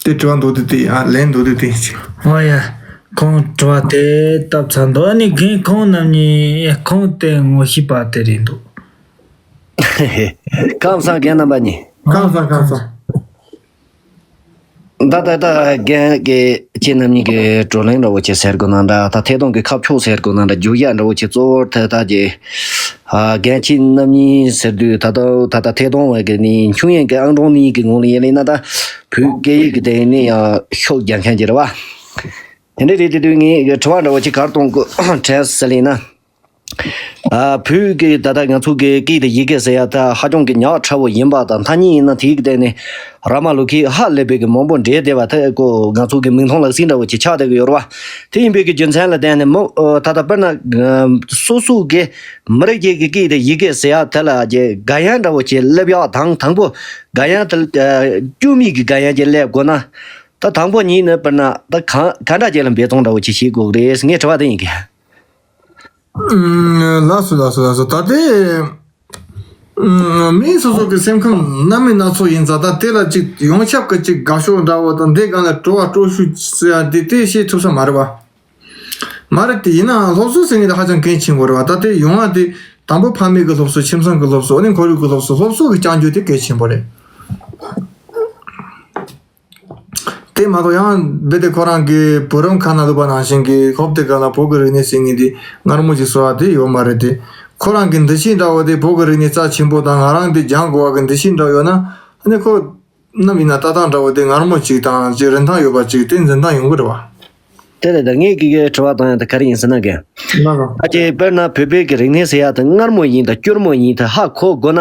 དེ་དྲི་བ་མདོར་བསྡུས་དེ་ཨ་ལན་མདོར་བསྡུས་དེ་ཅིག། ཨོ་ཡ། ཁོང་དྲི་བ་དེ་བཏབ་ཚར་འདུག། ཨ་ནི་རྒན་ཁོང་རྣམ་གཉིས་ཁོང་དེ་ངོ་ཤེས་པ་དེ་རེད་འདུག། ཁམས་བཟང་རྒན་རྣམ་པ་གཉིས། ཁམས་བཟང་ཁམས་བཟང་། ད་ད་ད་རྒན་གྱིས་ཁྱེད་རྣམ་གཉིས་ཀྱི་བགྲོ་གླེང་འདྲ་བོ་ཅིག་ཟེར་དགོས་ན་འདྲ། ད་ཐད་གཏོང་གི་ཁ་ཕྱོགས་ཟེར་དགོས་ན་འདྲ། རྒྱུགས་ཡ་འདྲ་བོ་ཅིག་གཙོ་བོར་ཐད་ད་ཀྱི་ཨ་རྒན་ཁྱེད་རྣམ་གཉིས་ཟེར་དུས་ད་ལྟ་ད་ལྟ་ཐད་གཏོང་བའི་གི་ནི་ཁྱུང་ཡན་གྱི་ཨང་གྲངས་གཉིས་ཀྱི་ངོས་ལ་ཡིན་ལེ་ན། ད་བོད་སྐད་ཡིག་གི་དེ་ནི་ཡང་ཤུགས་རྒྱག་མཁན་ཅིག་རེད་བ། དེ་འདྲ་རེད། དེ་དུས་ངས་གི་དྲི་བ་འདྲ་བོ་ཅིག་གར་གཏོང་དགོས་དྲན་ཟེར་ལེ་ན། ཨ་བོད་ཀྱི་ད་ལྟ་ང་ཚོ་གི་སྐད་དང་ཡི་གེ་ཟེར་ཡ་ད་ཧ་ཅང་གི་ཉག་ཕྲ་བོ་ཡིན་པ་དང་། ཐ་སྙད་ཡིན་ན་དེའི་སྟེང་ནས་ར་མ་ལུག་ཁའི་ཧ་ལས་པའི་གི་མང་པོ་འདྲེས་བསྡད་པ་དེ་ཀོ་ང་ཚོ་གི་མིག་མཐོང་ལག་ཟིན་འདྲ་བོ་ཅིག་ཆགས་བསྡད་གི་ཡོད་རེད་བ། དེ་ཡིན་པའི་གི་རྒྱུ་མཚན་ལ་བརྟེན་ནས་མོ་ཨ་ད་ལྟ་དཔེར་ན་ཨ་སོ་སོ་གི་མི་རིགས་ཀྱི་གི་སྐད་དང་ཡི་གེ་ཟེར་ཡ་དེ་ལ་གི་དགག་ཡང་འདྲ་བོ་ཅིག་སླེབས་ཡག་དང་། དང་པོ་དགག་ཡང་དེ་ཨ་སྐྱོན་མེད་གི་དགག་ཡང་ཅིག་སླེབས་དགོས་ན། ད་དང་པོ་ཉིད་ནི་དཔེར་ན་ད་གང་ག་འདྲ་ཅིག་ལ་འབད་བརྩོན་འདྲ་བོ་ཅིག་བྱེད་དགོས་གི་རེད། ངའི་དྲི་བ་དེ་ཡིན་གི། ཨུམ། ལགས་སོ་ལགས་སོ་ལགས་སོ། ད་ལྟའི་ཨུམ་མི་སོ་སོ་གི་སེམས་ཁམས་སྣ་མིན་སྣ་ཚོགས་ཡིན་ཙང་། ད་དེ་ལ་ཅིག་ཡོངས་ཁྱབ་ཀྱི་ཅིག་དགའ་ཕྱོགས་འདྲ་བོ་དང་། འདི་སྒང་ལ་སྤྲོ་བ་སྤྲོ་ཤུགས་ཟེར་ཡ་དེ་དེ་བཤད་ཐུབ་ས་མ་རེད་བ། མ་རེད། དེ་ཡིན་ནའང་སློབ་གསོ་ཟེར་མཁན་དེ་ཧ་ཅང་གལ་ཆེན་པོ་རེད་བ། ད་དེ་ཡོང་བ་དེ་དང་པོ་ཕ་མེས་ཀྱི་སློབ་གསོ། ཁྱིམ་ཚང་གི་སློབ་གསོ། ཨ་ནི་ཁོར་ཡུག་གི་སློབ་གསོ། སློབ་གསོ་གི་རྐྱང་རྒྱུ་དེ་གལ་ཆེན་པོ་རེད། དེ་མ་གཏོགས་ཡང་རྦད་དེ་ཁོ་རང་གི་བུ་རམ་ཁ་ན་ལུག་པ་ནང་བཞིན་གྱི་ཧོབ་དེ་ག་ལ་བོད་ཀྱི་རིག་གནས་ཟེར་མཁན་དེ་མངར་མོ་ཅིག་བཟོ་བ་དེ་ཡོད་མ་རེད་དེ། ཁོ་རང་གི་འདུ་ཤེས་འདྲ་བོ་དེ་བོད་ཀྱི་རིག་གནས་རྩ་ཆེན་པོ་དང་ང་རང་དེ་སྦྱང་དགོས་པ་གི་འདུ་ཤེས་འདྲ་བོ་ཡོད་ན། ཨ་ནི་ཁོ་ནམ་ཡིན་ན་ལྟ་སྟངས་འདྲ་བོ་དེ་ངར་མོ་ཅིག་དང་ཅིག་རིན་ཐང་ཡོད་པ་ཅིག་དེ་འཛིན་སྟངས་ཡོང་གི་རེད་བ། དེ་ལས་ད་ངས་ཀྱི་དྲི་བ་བཏང་ཡ་དེ་ག་རེ་ཡིན་ཟེར་ན་གི། ལགས་སོ། ཨ་ཅེ་དཔེར་ན་བོད་པའི་གི་རིག་གནས་ཟེར་ཡ་དེ་མངར་མོ་ཡིན་དང་སྐྱུར་མོ་ཡིན་དེ་ཧ་གོ་དགོས་ན།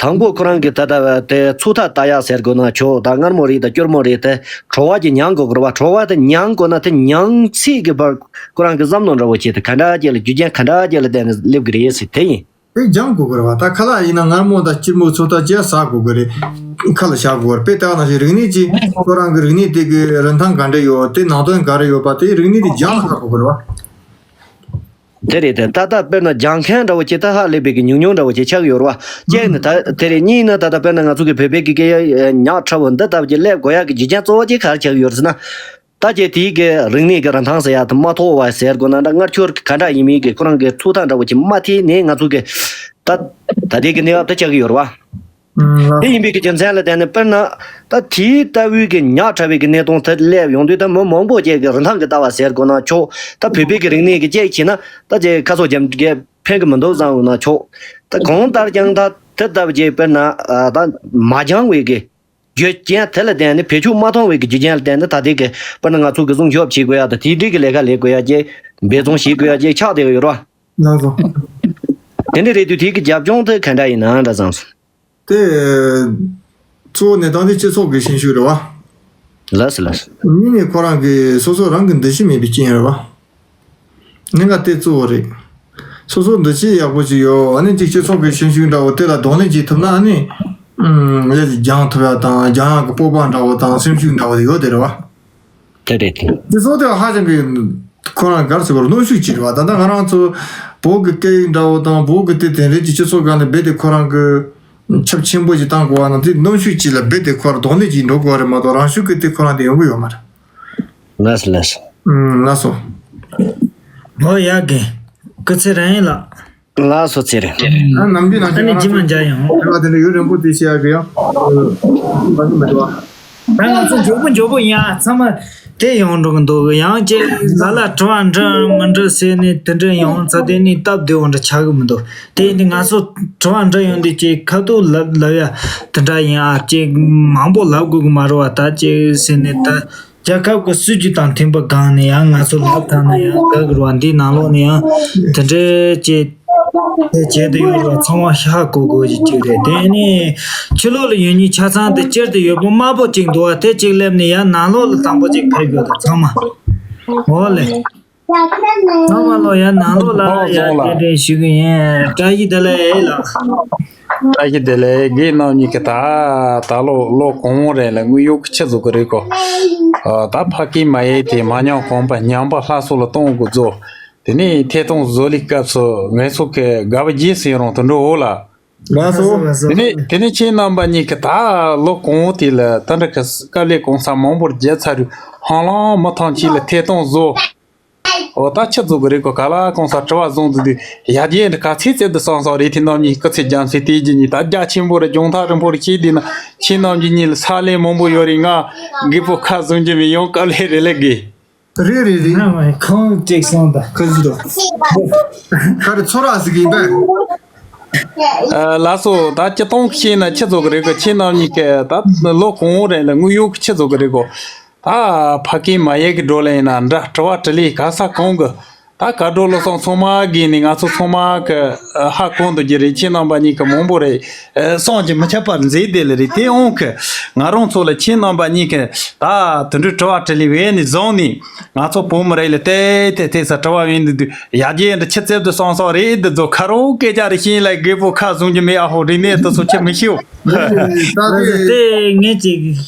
དང་པོ་ཁོ་རང་གི་ད་ལྟ་དེ་ཚུགས་ཐག་ལྟ་ཡག་ཟེར་དགོས་ན་ཆོག་ད་མངར་མོ་རེད་ད་སྐྱུར་མོ་རེད་དེ་བྲོ་བ་ཅིག་མྱང་དགོས་ཀྱི་རེད་བ། བྲོ་བ་དེ་མྱང་དགོས་ན་དེ་མྱང་ཚད་ཀྱི་བར་ཁོ་རང་གི་བསམ་བློ་འདྲ་བོ་བྱེད་དེ་ག་འདྲ་ཅིག་ལ་རྒྱུ་རྐྱེན་ག་འདྲ་ཅིག་ལ་བརྟེན་ནས་སླེབས་ཀྱི་རེད་ཟེར་དེ་ཡིན། དེ་སྦྱང་དགོས་ཀྱི་རེད་བ། ད་ཁ་ལག་ཡིན་ན་མངར་མོ་དང་སྐྱུར་མོ་ཚོ་ད་ཅི་ཟ་དགོས་ཀྱི་རེད། ཁ་ལ་བཞག་དགོས་རེད། དཔེ་ལྟ་ན་ཞིག་རིག་གནས་ཀྱི་ཁོ་རང་གི་རིག་གནས་དེ་གི་རིན་ཐང་ག་འདྲ་ཡོད་དེ་ནང་དོན་ག་རེ་ཡོད་པ་དེ་རིག་གནས་དེ་སྦྱང་ལ་ཁག་དགོས་ཀྱི་རེད་བ། དེ་རེད་དེ་ད་ལྟ་དཔེར་ན་སྦྱང་མཁན་འདྲ་བོ་ཅིག་ད་ཧ་ལས་པའི་གི་ཉུང་ཉུང་འདྲ་བོ་ཅིག་ཆགས་ཀྱི་ཡོད་རེད་བ། གཅིག་ནི་ད་དེ་རེད། གཉིས་ནི་ད་ལྟ་དཔེར་ན་ང་ཚོ་གི་བོད་པའི་གི་སྐད་ཡིག་ཉག་ཕྲ་བོ་འདི་ལྟ་བུ་ཅིག་སླེབས་དགོས་ཡག་གི་རྒྱུ་རྐྱེན་གཙོ་བོ་ཅིག་ག་རེ་ཆགས་ཀྱི་ཡོད་རེད་ཟེར་ན། ད་ཅེ་དེའི་གི་རིག་གནས་ཀྱི་རིན་ཐང་ཟེར་ཡག་དེ་མ་མཐོ་བ་ཟེར་དགོས་ན་འདྲ། མངར་སྐྱུར་ག་འདྲ་ཡིན་མིན་གི་ཁོ་རང་གི་ཚུགས་ཐག་འདྲ་བོ་ཅིག་མ་ཐེག་ནས་ང་ཚོ་གི་ད་ད་ལྟའི་གི་གནས་བབ་དེ་ཆགས་ཀྱི་ཡོད་རེད་བ། ཨང་། དེ་ཡིན་པའི་གི་རྒྱུ་མཚན་ལ་བརྟེན་ནས་དཔེར་ན་ད་དེའི་ལྟ་བུའི་གི་ཉག་ཕྲ་བའི་གི་གནས་སྟངས་དེ་སླེབས་ཡོང་དུས་ད་མི་མང་པོ་ཅིག་གི་རིན་ཐང་གི་ལྟ་བ་ཟེར་དགོས་ན་ཆོག་ད་བོད་པའི་གི་རིག་གནས་གི་ཅིག་བྱས་ན་ད་ཅེ་ཁ་སོགས་རྒྱབ་འགལ་ཕན་གི་མི་འདུག་བསམ་ཡོང་ན་ཆོག་ད་གང་ལྟར་ཀྱང་ད་དེ་ལྟ་བུ་ཅིག་དཔེར་ན་ད་མ་སྦྱང་བའི་གི་རྒྱུ་རྐྱེན་དེ་ལ་བརྟེན་ནས་བེད་སྤྱོད་མ་བཏང་བའི་གི་རྒྱུ་རྐྱེན་ལ་བརྟེན་ནས་ད་ལྟའི་གི་དཔེར་ན་ང་ཚོ་གི་སྲུང་སྐྱོབ་བྱེད་དགོས་ཡ་དང་དེའི་འགྲིག་གི་ལས་ཀ་ལས་དགོས་ཡ་བཅས་འབད་བརྩོན་བྱེད་དགོས་ཡ་བཅས་ཆགས་བསྡད་ཡོད་རེད་བ། ལགས་སོ། དེ་འདྲ་རེད་དུས་དེའི་གི་རྒྱབ་ལྗོངས་དེ་ག་འདྲ་ཡིན་ན་འདྲ་བསམ་སོང་། དེ་གཙོ་བོ་གནས་སྟངས་དེ་སྤྱི་ཚོགས་ཀྱི་ཤན་ཤུགས་རེད་བ། ལགས་སོ་ལགས་སོ། གཉིས་ནས་ཁོ་རང་གི་སོ་སོ་རང་གི་འདུ་ཤེས་མེད་པའི་རྐྱེན་རེད་བ། གནད་འགག་དེ་གཙོ་བོ་རེད། སོ་སོ་འདུ་ཤེས་ཡག་པོ་ཅིག་ཡོད། ཨ་ནི་ཅིག་སྤྱི་ཚོགས་ཀྱི་ཤན་ཤུགས་འདྲ་བོ་དེ་ལ་གདོང་ལེན་བྱེད་ཐུབ་ན་ཨ་ནི། ཨུམ། ལས་སྦྱང་ཐུབ་ཡ་དང་སྦྱང་ཡག་གི་སྤོབས་པ་འདྲ་བོ་དང་སེམས་ཤུགས་འདྲ་བོ་དེ་ཡོད་དེ་རེད་བ། དེ་རེད་དེ། དེ་ཚོ་དེ་ཧ་ཅང་གི་ཁོ་རང་གར་ཟེར་བར་གནོན་ཤུགས་ཅིག་རེད་བ། ད་ལྟ་ང་རང་ཚོ་བོད་ཀྱི་སྐད་ཡིག་འདྲ་བོ་དང་བོད་ཀྱི་དེ་དེང་རབས་ཀྱི་སྤྱི་ཚོགས་སྒང་ནས་རྦད་དེ་ཁོ་རང་གི་ཁྱབ་ཆེན་པོ་ཅིག་བཏང་དགོས་བ་ན་དེ་གནོན་ཤུགས་ཅིག་ལ་རྦད་དེ་ཁོ་རང་གདོང་ལེན་ཅིག་འགྲོ་དགོས་བ་རེད་མ་གཏོགས་རང་ཤུགས་ཀྱིས་དེ་ཁོ་རང་དེ་ཡོང་གི་ཡོད་མ་རེད། ལགས་སོ་ལགས་སོ། ཨུམ། ལགས་སོ། འོ་ཡག་གི། སྐུ་ཚེ་རིང་ལགས། ལགས་སོ་ཚེ་རིང་། ཨ་ནམ་རྒྱུན་ནང་ཨ་ནི་རྗེས་མ་མཇལ་ཡོང་། དྲི་བ་དེ་འདྲ་ཡུན་རིང་པོ་དེ་བཤད་ཡག་གི་ཡང་མ་གི་མི་འདུག་ཨ། ད་ང་ཚོ་མགྱོགས་པོ་མགྱོགས་པོ་ཡིན་ཨ། ཚང་མ་དེ་ཡོང་འགྲོ་གི་འདུག་ཡང་ཅིག་ལ་ལ་དྲི་བ་འདྲི་མི་འདྲི་ཟེར་ནས་དེ་འདྲ་ཡོང་ཚ་དེ་ནས་སྟབས་བདེ་བོ་འདྲ་ཆགས་གི་མི་འདུག་དེ་ཡིན་དུས་ང་ཚོ་དྲི་བ་འདྲི་ཡོང་དུས་ཅིག་ཁ་ཐུག་ལབ་ལབ་ཡ་དེ་འདྲ་ཡིན་ཨ། ཅིག་མང་པོ་ལབ་དགོས་གི་མ་རེད་བ། ད་ཅིག་ཟེར་ནས་ད། རྒྱལ་ཁབ་ཀྱི་སྲིད་ཇུས་དང་མཐུན་པ་སྒང་ནས་ཡང་ང་ཚོ་ལབ་ཐང་ན་ཡང་དགའ་གི་རེད་བ། འདིའི་ནང་ལོགས་ནས་ཡང་དེ་འདྲའི་ཅིག་དེ་བྱེད་དུ་ཡོད་རེད་བ། ཚང་མ་ཧ་གོ་དགོས་ཀྱི་ཅིག་རེད། དེ་ནས་ཕྱི་ལོགས་ལ་ཡོད་མཁན་ཆ་ཚང་དེ་སྤྱིར་དུ་ཡོད་པོ་དམར་པོ་ཅིག་འདུག་བ། དེ་ཅིག་སླེབས་ནས་ཡང་ནང་ལོགས་ལ་དང་པོ་ཅིག་ཕེབས་དགོས་དང་ཚང་མ། འོ་ལེ། ཚང་མ་ལོ་ཡང་ནང་ལོགས་ལ་ཡང་དེ་འདྲའི་ཞུ་གི་ཡིན། བཀྲ་ཤིས་བདེ་ལེགས་ལགས། བཀྲ་ཤིས་བདེ་ལེགས། རྒན་རྣམ་གཉིས་ཀྱིས་ད་ད་ལོ་ལོ་གང་བོ་རེད་ལ་དངོས་ཡོད་ཀྱི་ཆི་ཟིག་གི་རེད་གོ། ཨ། ད་ཕ་སྐད་མ་ཡིན་དེ་མ་ཉམས་གོང་འཕེལ་ཉམས་པ་སླར་གསོ་ལ་གཏོང་དགོས་ཚོ། དེ་ནས་ཐད་གཏོང་བཟོ་ལས་སྐབས་སུ་ངལ་གསོ་གི་དགའ་བ་རྗེས་སུ་ཡི་རང་དུ་འགྲོ་འོ་ལ། ལགས་སོ། དེ་ནས་དེ་ནས་ཁྱེད་རྣམ་པ་གཉིས་ཀྱིས་ད་ལོ་གང་བོ་དེ་ལ་ད་འདྲ་གི་དཀའ་ལས་གང་ས་མང་པོར་བརྒྱབ་ཚར་རུ་ཧང་ལང་མི་ཐང་ཆད་ལ་ཐད་གཏོང་བཟོ། འོ་ད་ཆི་ཟིག་གི་རེད་གོ། ག་ལ་གང་ས་དྲི་བ་བཟུང་འདུག་དུས་ཡར་རྒྱས་འདི་ག་ཚད་ཙེབ་དུ་སང་སང་རེད། དེ་རྣམ་གཉིས་སྐུ་ཚེ་རྒྱ་མཚོའི་དེ་རྒྱུ་གཉིས་ད་རྒྱ་ཆེན་པོ་རེད། ལྗོངས་མཐའ་རིང་པོ་རེད། ཁྱེད་འདི་ན་ཁྱེད་རྣམ་གཉིས་གཉིས་ལ་ས་ལེ་མང་པོ་ཡོད་རེད། ང་རྒད་པོ་ཁ་བཟུང་རྒྱུ་མི་ཡོང་དཀའ་ལས་རེད་ལེ་དགེ། རེད་རེད་རེད། ང་མ་ཁོང་ཅིག་སོང་ད། ཁ་ཟིག་དོ། ག་རེ་ཚོ་ར་ཟིག་ཡིན་པས། ཨ། ལགས་སོ། ད་སྤྱི་སྟོང་ཤེས་ན་ཆི་ཟིག་གི་རེད་གོ། ཁྱེད་རྣམ་གཉིས་ཀྱིས་ད་ལོ་གང་བོ་རེད་ལ་དངོས་ཡོད་ཀྱི་ཆི་ཟིག་གི་རེད་གོ། ད་ཕ་སྐད་མ་ཡིན་གི་འགྲོ་ལེ་ཡིན་ན་འདྲ། དྲི་བ་དྲི་ལེ་ག་ས་གང་གི་ད་ག་འགྲོ་ལོ་སོང་ཚང་མ་གི་ནི་ང་ཚོ་ཚང་མ་གི་ཧ་གོ་འདུག་རྒྱུ་རེད། ཁྱེད་རྣམ་པ་གཉིས་ཀྱི་མང་པོ་རེད། ཨ། བསམ་གྱིས་མི་ཁྱབ་པར་མཛད་བསྡད་ལེ་རེད། དེ་འོང་གི་ང་རང་ཚོ་ལ་ཁྱེད་རྣམ་པ་གཉིས་ཀྱི་ད་དུད་འགྲོའི་དྲི་བ་དྲི་ལེ་བས་ནི་བཟུང་ནི་ང་ཚོ་བོད་མི་རིགས་ལ་དེ་དེ་དེ་ས་དྲི་བ་བས་འདུག་དུས་ཡར་རྒྱས་འདི་ཆི་ཙེབ་དུ་སང་སང་རེད། འདི་ཚོ་ཁ་རོག་སྐད་ཆ་རེ་ཤེས་ལ་རྒད་པོ་ཁ་བཟུང་རྒྱུ་མེད། ཨ་ཧོ་རིག་གནས་དེ་ཚོ་ཁྱེད་མི་ཤེས། ད་དེ་དེ་ངས་ཅིག་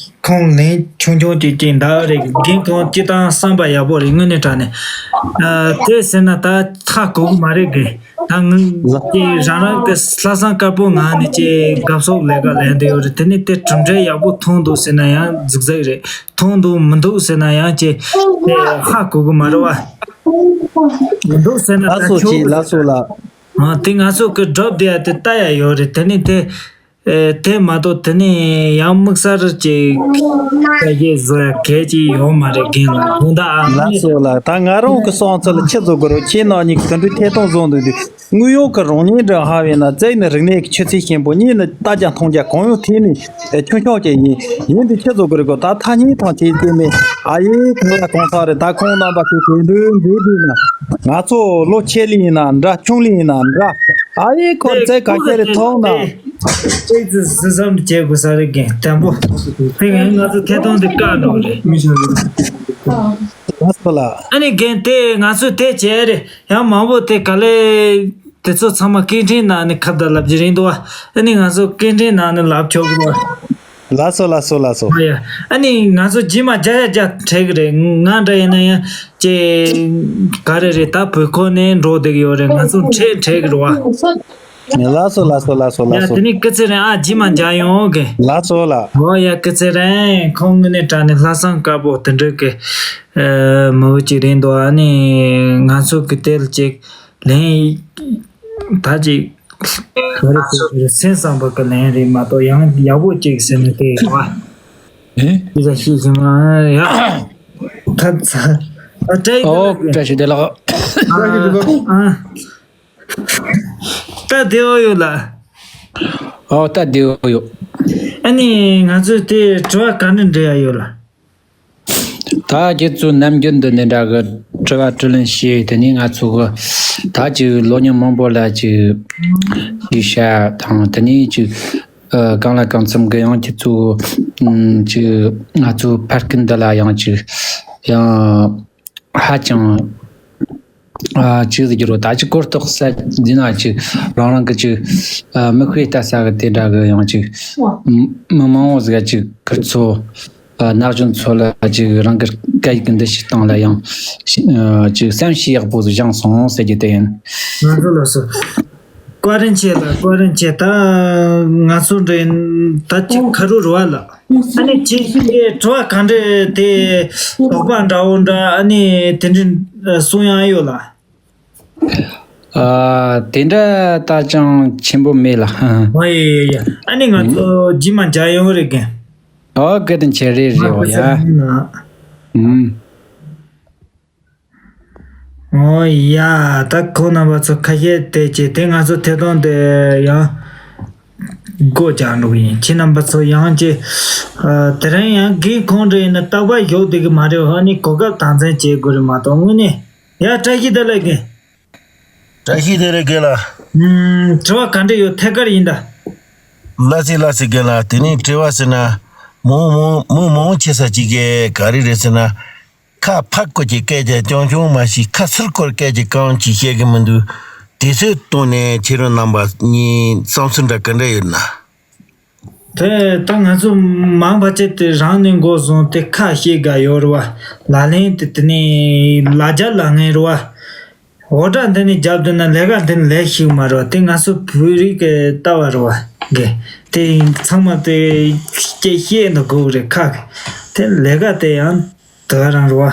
ཁོང་ལན་ཆུང་ཆུང་ཅིག་ཅིག་འདའ་རེད། རྒན་ཁོང་སྤྱི་བཏང་བསམ་པ་ཡག་པོ་རེད། དངོས་གནས་དྲང་གནས། ཨ། དེ་ཟེར་ན་ད་ཧ་གོ་གི་མ་རེད་གི། ད་ངས་ཅིག་རང་རང་གི་ལྷག་བསམ་དཀར་པོ་ངང་ནས་ཅིག་དགའ་ཕྱོགས་ལས་ཀ་ལས་འདོད་ཡོད་རེད། དེ་ནས་དེ་གྲུབ་འབྲས་ཡག་པོ་མཐོང་འདུག་ཟེར་ན་ཡང་ཟིག་ཟིག་རེད། མཐོང་འདུག་མི་འདུག་ཟེར་ན་ཡང་ཅིག་དེ་ཧ་གོ་གི་མ་རེད་བ། མི་འདུག་ཟེར་ན་ད་ལགས་སོ་ཁྱོད་ཅིག་ལགས་སོ་ལགས། ཨ། དེ་ང་ཚོ་གི་སྒྲུབ་བསྡད་ཡ་དེ་ལྟ་ཡ་ཡོད་རེད། དེ་ནས་དེ། ཨེ། དེ་མ་གཏོགས་དེ་ནས་ཡང་དམིགས་བསལ་ཅིག་ཕ་གིར་བཟོ་ཡ་གལ་ཅིག་ཡོད་མ་རེད། རྒན་ལགས། དགོངས་དག་ཨ། ལགས་སོ་ལགས། ད་ང་རང་གི་བསམ་ཚུལ་ལ་ཁྱེད་ཚོ་གི་རོགས་ཁྱེད་རྣམ་གཉིས་ཀྱི་དེ་འདྲའི་ཐད་གཏོང་བཟོ་འདུག་དུས། དངོས་ཡོད་ཀྱི་རང་ཉིད་འདྲ་ཧ་བས་ན། རྩ་ནས་རིག་གནས་ཀྱི་ཆུ་ཚད་ཆེན་པོ། གཉིས་ནི་ལྟ་རྒྱ་མཐོང་རྒྱ་གང་ཡོད་ཐད་ནས་ཆུང་ཆུང་ཅིག་ཡིན། ཡིན་དུས་ཁྱེད་ཚོ་གི་རིགས་གོ་ད་ཐ་སྙད་ཐམས་ཅད་བལྟས་ནས། ཨ་ཡེ། གང་ལ་གང་འཚམ་རེད། ད་ཁོང་རྣམ་པ་ཚོས་དེ་འདྲའི་མཛད་དུས་ན། ང་ཚོ་ལོ་ཆེ་ལ་ཡིན་ན་འདྲ། ཆུང་ལ་ཡིན་ན་འདྲ། ཨ་ཡེ། ཁོ་རྩེ་ག་ཤེད་རེ་ཐོང་ན། ཅིག་ཙི་སི་སམ་བྱེད་དགོས་ས་རེད། རྒན་དམ་པོ། དེ་ངས་ང་ཚོ་ཐད་གཏོང་དེ་བཀག་འགྲོ་རེད། མི་ཤེས་རེད། ལགས་སོ་ལགས། ཨ་ནི་རྒན་དེ་ང་ཚོས་དེ་བྱས་རེད། ཡང་མང་པོ་དེ་ག་ལེ། དེ་ཚོ་ཚང་མ་སྐད་འཕྲིན་ནང་ནས་ཁ་བརྡ་ལབ་ཀྱི་རེད་འདུག་བ། ཨ་ནི་ང་ཚོ་སྐད་འཕྲིན་ནང་ནས་ལབ་ཆོག་གི་རེད་བ། ལགས་སོ་ལགས་སོ་ལགས་སོ། ཨ་ཡ། ཨ་ནི་ང་ཚོ་རྗེས་མ་མཇལ་ཡ་མཇལ་འཕྲད་གི་རེད། ང་འདྲ་ཡིན་ན་ཡང་ཅེ། ག་རེ་རེད། ད་བོད་ཁོ་ནས་འགྲོ་བསྡད་གི་ཡོད་རེད། ང་ཚོ་འཕྲད་འཕྲད་གི་རེད་བ། ལགས་སོ་ལགས་སོ་ལགས་སོ་ཡ། ལགས་སོ། དེ་ནི་སྐུ་ཚེ་རིང་། ཨ། རྗེས་མ་མཇལ་ཡོང་གི། ལགས་སོ་ལགས། འོ་ཡ། སྐུ་ཚེ་རིང་། ཁོང་དངོས་གནས་དྲང་གནས་ལྷག་བསམ་དཀར་པོ་དེ་འདྲ་གི་ཨ། མི་བུ་ཅིག་རེད་འདུག། ཨ་ནི་ང་ཚོ་གི་དེ་ལ་ཅིག་ལན་ད་ཅིག་ག་རེ་ཟེར་དགོས་རེད། སེམས་བསམ་པ་གི་ལན་རེད་མ་གཏོགས་ཡང་ཡག་པོ་ཅིག་ཟེར་ནས་དེ་རེད་བ། ཨེ། ཅི་ཟ་ཤི་ཟི་མ་ཡ། ད་ཚ། ཨ། བཀྲ་ཤིས་བདེ་ལེགས། ཨོ། བཀྲ་ཤིས་བདེ་ལེགས། ཨ། ཨ། ད་བདེ་བོ་ཡོད་ལ། ཨོ། ད་བདེ་བོ་ཡོད། ཨ་ནི་ང་ཚོས་དེ་དྲི་བ་ག་འདྲ་འདྲི་ཡ་ཡོད་ལ། ད་ཁྱེད་ཚོས་ནམ་རྒྱུན་དུ་འདི་འདྲ་གི་དྲི་བ་དྲིས་ལན་བྱས། དེ་ནས་ང་ཚོ་གི་ད་ཅིག་ལོ་ཉི་མང་པོ་ལ་ཅིག་ཤེས་བྱ་དང་། དེ་ནས་ཅིག་ཨ། གང་ལ་གང་འཚམ་གི་ཡང་ཁྱེད་ཚོ་ཨམ། ཅིག་ང་ཚོ་ཕ་སྐད་འདི་ལ་ཡང་ཅིག་ཡང་ཧ་ཅང་ཨ། ཅིག་ཟེར་རྒྱུ་རོ། ད་ཅིག་གོ་རྟོགས་ས་འདི་ན་ཅིག་རང་རང་གི་ཅིག་ཨ། མིག་དཔེ་ལྟ་ས་གི་དེ་འདྲ་གི་ཡང་ཅིག་མི་མང་བོ་ཟིག་ཅིག་ཁིར་ཚོ། ཨ། ན་གཞོན་ཚོ་ལ་ཅིག་རང་གི་སྐད་ཡིག་གི་འདི་ཤེས་སྟངས་ལ་ཡང་ཅིག་བསམ་ཤེས་ཡག་པོ་ཞིག་བྱུང་སོང་ཟེར་རྒྱུ་དེ་ཡིན། ང་ཚོ་ལ་སོ། བཀའ་དྲིན་ཆེ་ལ། བཀའ་དྲིན་ཆེ། ད་ང་ཚོ་འདྲ་ཡིན་ད་ཅིག་ཁ་རུ་རུ་བ་ལ། ཨ་ནི་ཅིག་དྲི་བ་ག་འདྲ་དེ་དོགས་པ་འདྲ་བོ་འདྲ། ཨ་ནི་དེ་འདྲ་གསུང་ཡག་ཡོད་ལ། ཨ། དེ་འདྲ་ད་ཅང་ཆེན་པོ་མེད་ལ། ཨ། ཡ་ཡ་ཡ། ཨ་ནི་ང་ཚོ་རྗེས་མ་མཇལ་ཡོང་རེད་རྒན། ཨོ། བཀའ་དྲིན་ཆེ། རེད་རེད། འོ་ཡ། ཨུམ། ཨོ་ཡ། ད་ཁོང་རྣམ་པ་ཚོ་ཁ་ཤས་དེ་བྱས་དེ་ང་ཚོ་ཐད་གཏོང་དེ་ཡང་སྒོ་རྒྱག་འགྲོ་གི་ཡིན། ཁྱེད་རྣམ་པ་ཚོ་ཡང་ཅིག་ཨ། དེ་རིང་ཡང་རྒན་ཁོང་འདྲ་ཡིན་ན་རྟག་པར་ཞོགས་བསྡད་གི་མ་རེད། ཨ་ནི་གོ་སྐབས་དམ་འཛིན་བྱེད་དགོས་རེད་མ་གཏོགས་དངོས་གནས། ཡ། བཀྲ་ཤིས་བདེ་ལེགས་རྒན། བཀྲ་ཤིས་བདེ་ལེགས་རྒན་ལགས། ཨུམ། དྲི་བ་ག་འདྲ་ཡོད། ཐད་ཀར་ཡིན་ད། ལགས་སེ་ལགས་སེ་རྒན་ལགས། དེ་ནས་དྲི་བ་ཟེར་ན་མང་མང་མང་མང་ཆེ་ས་ཅིག་གིས་ག་རེ་རེད་ཟེར་ན། ཁ་ཕར་སྐོར་གྱི་སྐད་ཆ་རྐྱང་རྐྱང་མ་ཤེས། ཁ་ཚུར་སྐོར་སྐད་ཆ་རྐྱང་ཅིག་བཤད་གི་མི་འདུག། དེ་ཚོའི་སྟེང་ནས་ཁྱེད་རང་རྣམ་པ་གཉིས་བསམ་ཚུལ་འདྲ་ག་འདྲ་ཡོད་ན། དེ་ད་ང་ཚོ་མང་བ་ཅིག་དེ་རང་ནས་འགོ་བཟུང་སྟེ་ཁ་ཤེས་དགའ་ཡོད་རེད་བ། ལག་ལེན་དེ་དེ་ནས་ལ་རྒྱ་ལ་ངན་རེད་བ། འོ་དྲ་འདི་ནས་རྒྱབ་བསྡད་ན་ལས་ཀ་འདི་ནས་ལས་ཤིག་མ་རེད་བ། དེ་ང་ཚོ་བོད་རིགས་ཀྱི་ལྟ་བ་རེད་བ། དགེ་དེ་ཚང་མ་དེ་སྐད་བཤད་འདི་དགོས་རེད་ཁ་གི། དེ་ལས་ཀ་དེ་ཡང་དེ་ག་རང་རེད་བ།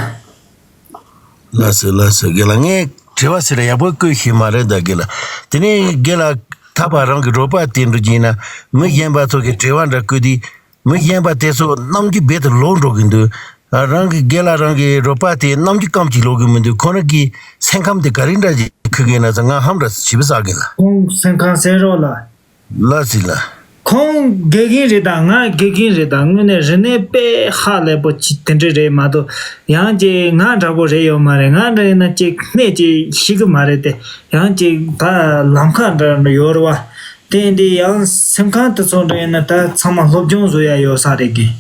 ལགས་སོ་ལགས་སོ། རྒན་ལགས་ངས་དྲི་བ་ཟེར་ཡག་པོ་བཀོད་ཤེས་མ་རེད་ད་རྒན་ལགས། དེ་ནས་རྒན་ལགས་ཐར་པ་རང་གི་རོགས་པ་དེ་འགྲོ་གྱིན་ན་མི་གཞན་པ་ཚོ་གི་དྲི་བ་འདྲ་བཀོད་དུས། མི་གཞན་པ་དེ་ཚོ་གནམ་གྱི་རྦད་དུ་ལོག་འགྲོ་གི་འདུག། རང་གི་རྒན་ལགས་རང་གི་རོགས་པ་དེ་གནམ་གྱི་སྐམ་གྱི་ལོག་གི་མི་འདུག། ཁོ་རང་གི་སེམས་ཁམས་དེ་ག་རེ་འདྲ་ཞིག་ཁུག་གི་ན་ཚ་ང་ཧམ་ར་ཞིབ་ཟ་གི་ལ། ཁོང་སེམས་ཁམས་སེ་རོགས་ལ། ལ་ཟི་ལ། ཁོང་དགེ་རྒན་རེད་ད། ང་དགེ་རྒན་རེད་ད། དངོས་གནས་རིག་གནས་དཔེ་ཧ་ལས་པོ་ཅིག་དེ་འདྲ་རེད་མ་གཏོགས་ཡང་ཅིག་ང་འདྲ་པོ་རེད་ཡོད་མ་རེད། ང་འདྲ་ཡིན་ན་ཅིག་སྣེ་ཅིག་ཤི་གི་མ་རེད་དེ། ཡང་ཅིག་ད་ལམ་ཁ་འདྲ་ཡོད་རེད་བ། དེ་འདི་ཡང་སེམས་ཁམས་དེ་ཚོ་འདྲ་ཡིན་ན་ད་ཚང་མ་སློབ་སྦྱོང་བཟོ་ཡ་ཡོད་ས་རེད་གི།